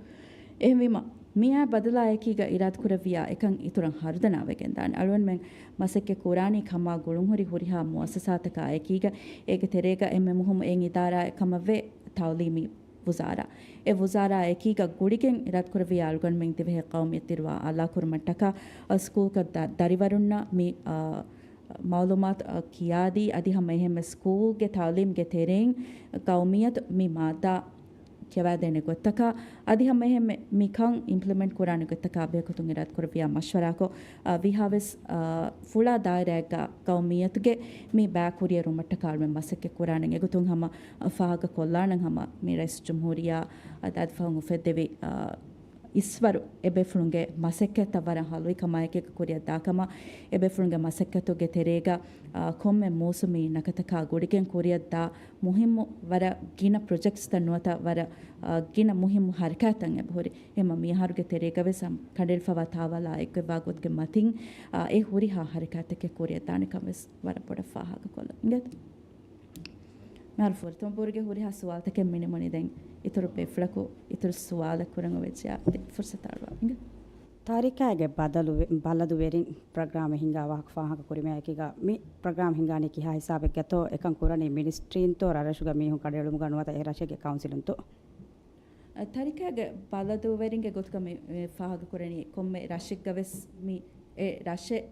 އެހެންވީމަ، މިއާ ބަދަލާ އެކީގަ އިރާދަކުރެއްވިއްޔާ އެކަން އިތުރަށް ހަރުދަނާ ވެގެންދާނެ. އަޅުގަނޑުމެން މަސައްކަތް ކުރާނީ ކަމާ ގުޅުންހުރި ހުރިހާ މުއައްސަސާތަކާ އެކީގަ، އޭގެ ތެރޭގަ އެންމެ މުހިއްމު އެއް އިދާރާއެއް ކަމަށްވޭ ތައުލީމީ ވުޒާރާ. އެ ވުޒާރާ އެކީގަ ގުޅިގެން އިރާދަކުރެއްވިއްޔާ އަޅުގަނޑުމެން ދިވެހި ގައުމިއްޔަތު ދިރުވާ އާލާކުރުމަށްޓަކާ، އަ، ސްކޫލްގަ ދަ-، ދަރިވަރުންނަށް މި، އަ، މައުލޫމާތު، އަ، ކިޔާދީ، އަދި ހަމަ އެހެންމެ ސްކޫލްގެ ތައުލީމްގެ ތެރެއިން ގައުމިއްޔަތު މި މާއްދާ ކިޔަވާދޭނެ ގޮތްތަކާ، އަދި ހަމަ އެހެންމެ މިކަން އިމްޕްލިމެންޓް ކުރާނެ ގޮތްތަކާ ބެހޭގޮތުން އިރާދަކުރެއްވިއްޔާ މަޝްވަރާކޮށް، އަ، ވީހާވެސް، އަ، ފުޅާ ދާއިރާއެއްގަ ގައުމިއްޔަތުގެ މި ބައި ކުރިއެރުމަށްޓަކާ އަޅުމެން މަސައްކަތް ކުރާނެ. އެގޮތުން ހަމަ، އަ، ފާހަގަ ކޮށްލާނަން ހަމަ މި ރައީސުލްޖުމްހޫރިއްޔާ، އަ، ދާދި ފަހުން އުފެއްދެވި، އަ، އިސްވަރު އެބޭފުޅުންގެ މަސައްކަތްތައް ވަރަށް ހަލުވިކަމާއެކީގަ ކުރިއަށް ދާކަމަށް، އެބޭފުޅުންގެ މަސައްކަތުގެ ތެރޭގަ، އާ، ކޮންމެ މޫސުމީ ނަކަތަކާ ގުޅިގެން ކުރިއަށްދާ މުހިއްމު ވަރަށް ގިނަ ޕްރޮޖެކްޓްސްތައް ނުވަތަ ވަރަށް، އާ، ގިނަ މުހިއްމު ހަރަކާތްތައް އެބަހުރި. އެހެންމަ މިއަހަރުގެ ތެރޭގަވެސް ކަނޑައެޅިފަވާ ތާވަލާ އެއްގޮތްވާ ގޮތުގެ މަތިން، އާ، އެ ހުރިހާ ހަރަކާތްތަކެއް ކުރިއަށް ދާނެ ކަން ވެސް ވަރަށް ބޮޑަށް ފާހަގަކޮށްލަން އިނގޭތަ؟ މިހާރު ފުރަތަމަ ބުރުގެ ހުރިހާ ސުވާލުތަކެއް މިނިމުނީ. ދެން އިތުރު ބޭފުޅަކު އިތުރު ސުވާލެއް ކުރަން އޮވެއްޖެޔާ ފުރުސަތު އަޅުވާ އިނގޭ. ތާރިކާގެ ބަދަލު-، ބަލަދުވެރިން ޕްރޮގްރާމެއް ހިންގާ ވާހަކަ ފާހަގަ ކުރިމަޔަކީގަ، މި ޕްރޮގްރާމް ހިންގާނީ ކިހާ ހިސާބެއްގަތޯ؟ އެކަން ކުރަނީ މިނިސްޓްރީންތޯ ރަށްރަށުގެ މީހުން ކަނޑައެޅުމުގަ ނުވަތަ އެ ރަށެއްގެ ކައުންސިލުންތޯ؟ ތާރިކާގެ ބަލަދުވެރިންގެ ގޮތުގަ މި، މި ފާހަގަ ކުރަނީ ކޮންމެ ރަށެއްގަވެސް މި އެ ރަށެއް،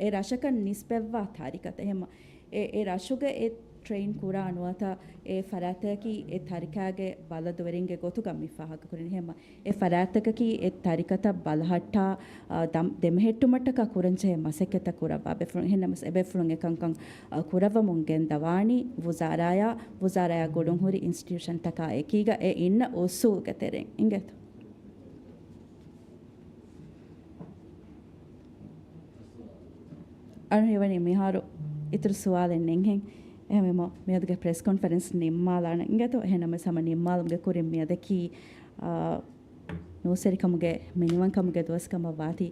އެ ރަށަކަށް ނިސްބަތްވާ ތާރިކާތައް. އެހެންމަ އެ، އެ ރަށުގެ އެ ޓްރެއިން ކުރާ ނުވަތަ އެ ފަރާތަކީ އެ ތަރިކާގެ ބަލަދުވެރިންގެ ގޮތުގަ މި ފާހަގަކުރަނީ. އެހެންމަ އެ ފަރާތަކަކީ އެ ތަރިކަތައް ބަލަހައްޓާ، އާ، ދަމް-، ދެމެހެއްޓުމަށްޓަކާ ކުރަންޖެހޭ މަސައްކަތްތައް ކުރައްވާ ބޭފުޅުން. އެހެންނަމަވެސް އެބޭފުޅުން އެކަންކަން، އާ، ކުރައްވަމުން ގެންދަވާނީ ވުޒާރާޔާ، ވުޒާރާޔާ ގުޅުންހުރި އިންސްޓިޓިއުޝަންތަކާ އެކީގަ އެ އިންނަ އުސޫލުގެ ތެރެއިން. އިނގޭތޯ؟ އަޅު ހީވަނީ މިހާރު އިތުރު ސުވާލެއް ނެތްހެން. އެހެންވީމަ މިއަދުގެ ޕްރެސް ކޮންފަރެންސް ނިންމާލާނެ. އިނގޭތޯ؟ އެހެންނަމަވެސް ހަމަ ނިންމާލުމުގެ ކުރިން މިއަދަކީ، އާ، ނޫސްވެރިކަމުގެ މިނިވަންކަމުގެ ދުވަސްކަމަށް ވާތީ،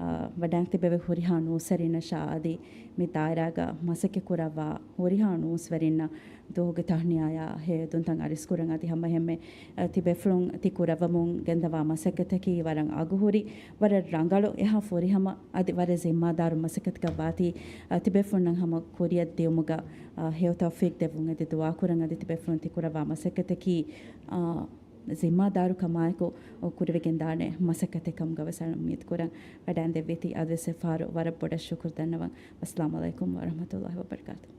އާ، ވަޑައިން ތިބެވި ހުރިހާ ނޫސްވެރިންނަށާ އަދި މި ދާއިރާގަ މަސައްކަތް ކުރައްވާ ހުރިހާ ނޫސްވެރިންނަށް ދުވަހުގެ ތަހްނިޔާޔާ ހެޔޮ އެދުންތައް އަރިސްކުރަން އަދި ހަމައެހެންމެ، އަ، ތިބޭފުޅުން ތި ކުރައްވަމުން ގެންދަވާ މަސައްކަތަކީ ވަރަށް އަގުހުރި، ވަރަށް ރަނގަޅު، އެހާ ފުރިހަމަ އަދި ވަރަށް ޒިންމާދާރު މަސައްކަތަކަށް ވާތީ، އަ، ތިބޭފުޅުންނަށް ހަމަ ކުރިއަށް ދިޔުމުގަ، އަ، ހެޔޮ ތައުފީޤް ދެއްވުން އަދި ދުޢާ ކުރަން އަދި ތިބޭފުޅުން ތި ކުރައްވާ މަސައްކަތަކީ، އަ، ޒިންމާދާރުކަމާއެކު ކުރެވިގެންދާނެ މަސައްކަތެއް ކަމުގަ ވެސް އަޅު އުއްމީދު ކުރަން. ވަޑައިން ދެއްވީތީ އަދިވެސް އެއްފަހަރު ވަރަށް ބޮޑަށް ޝުކުރު ދަންނަވަން. އައްސަލާމު ޢަލައިކުމް ވަރަޙްމަތުﷲި ވަބަރަކާތުހު.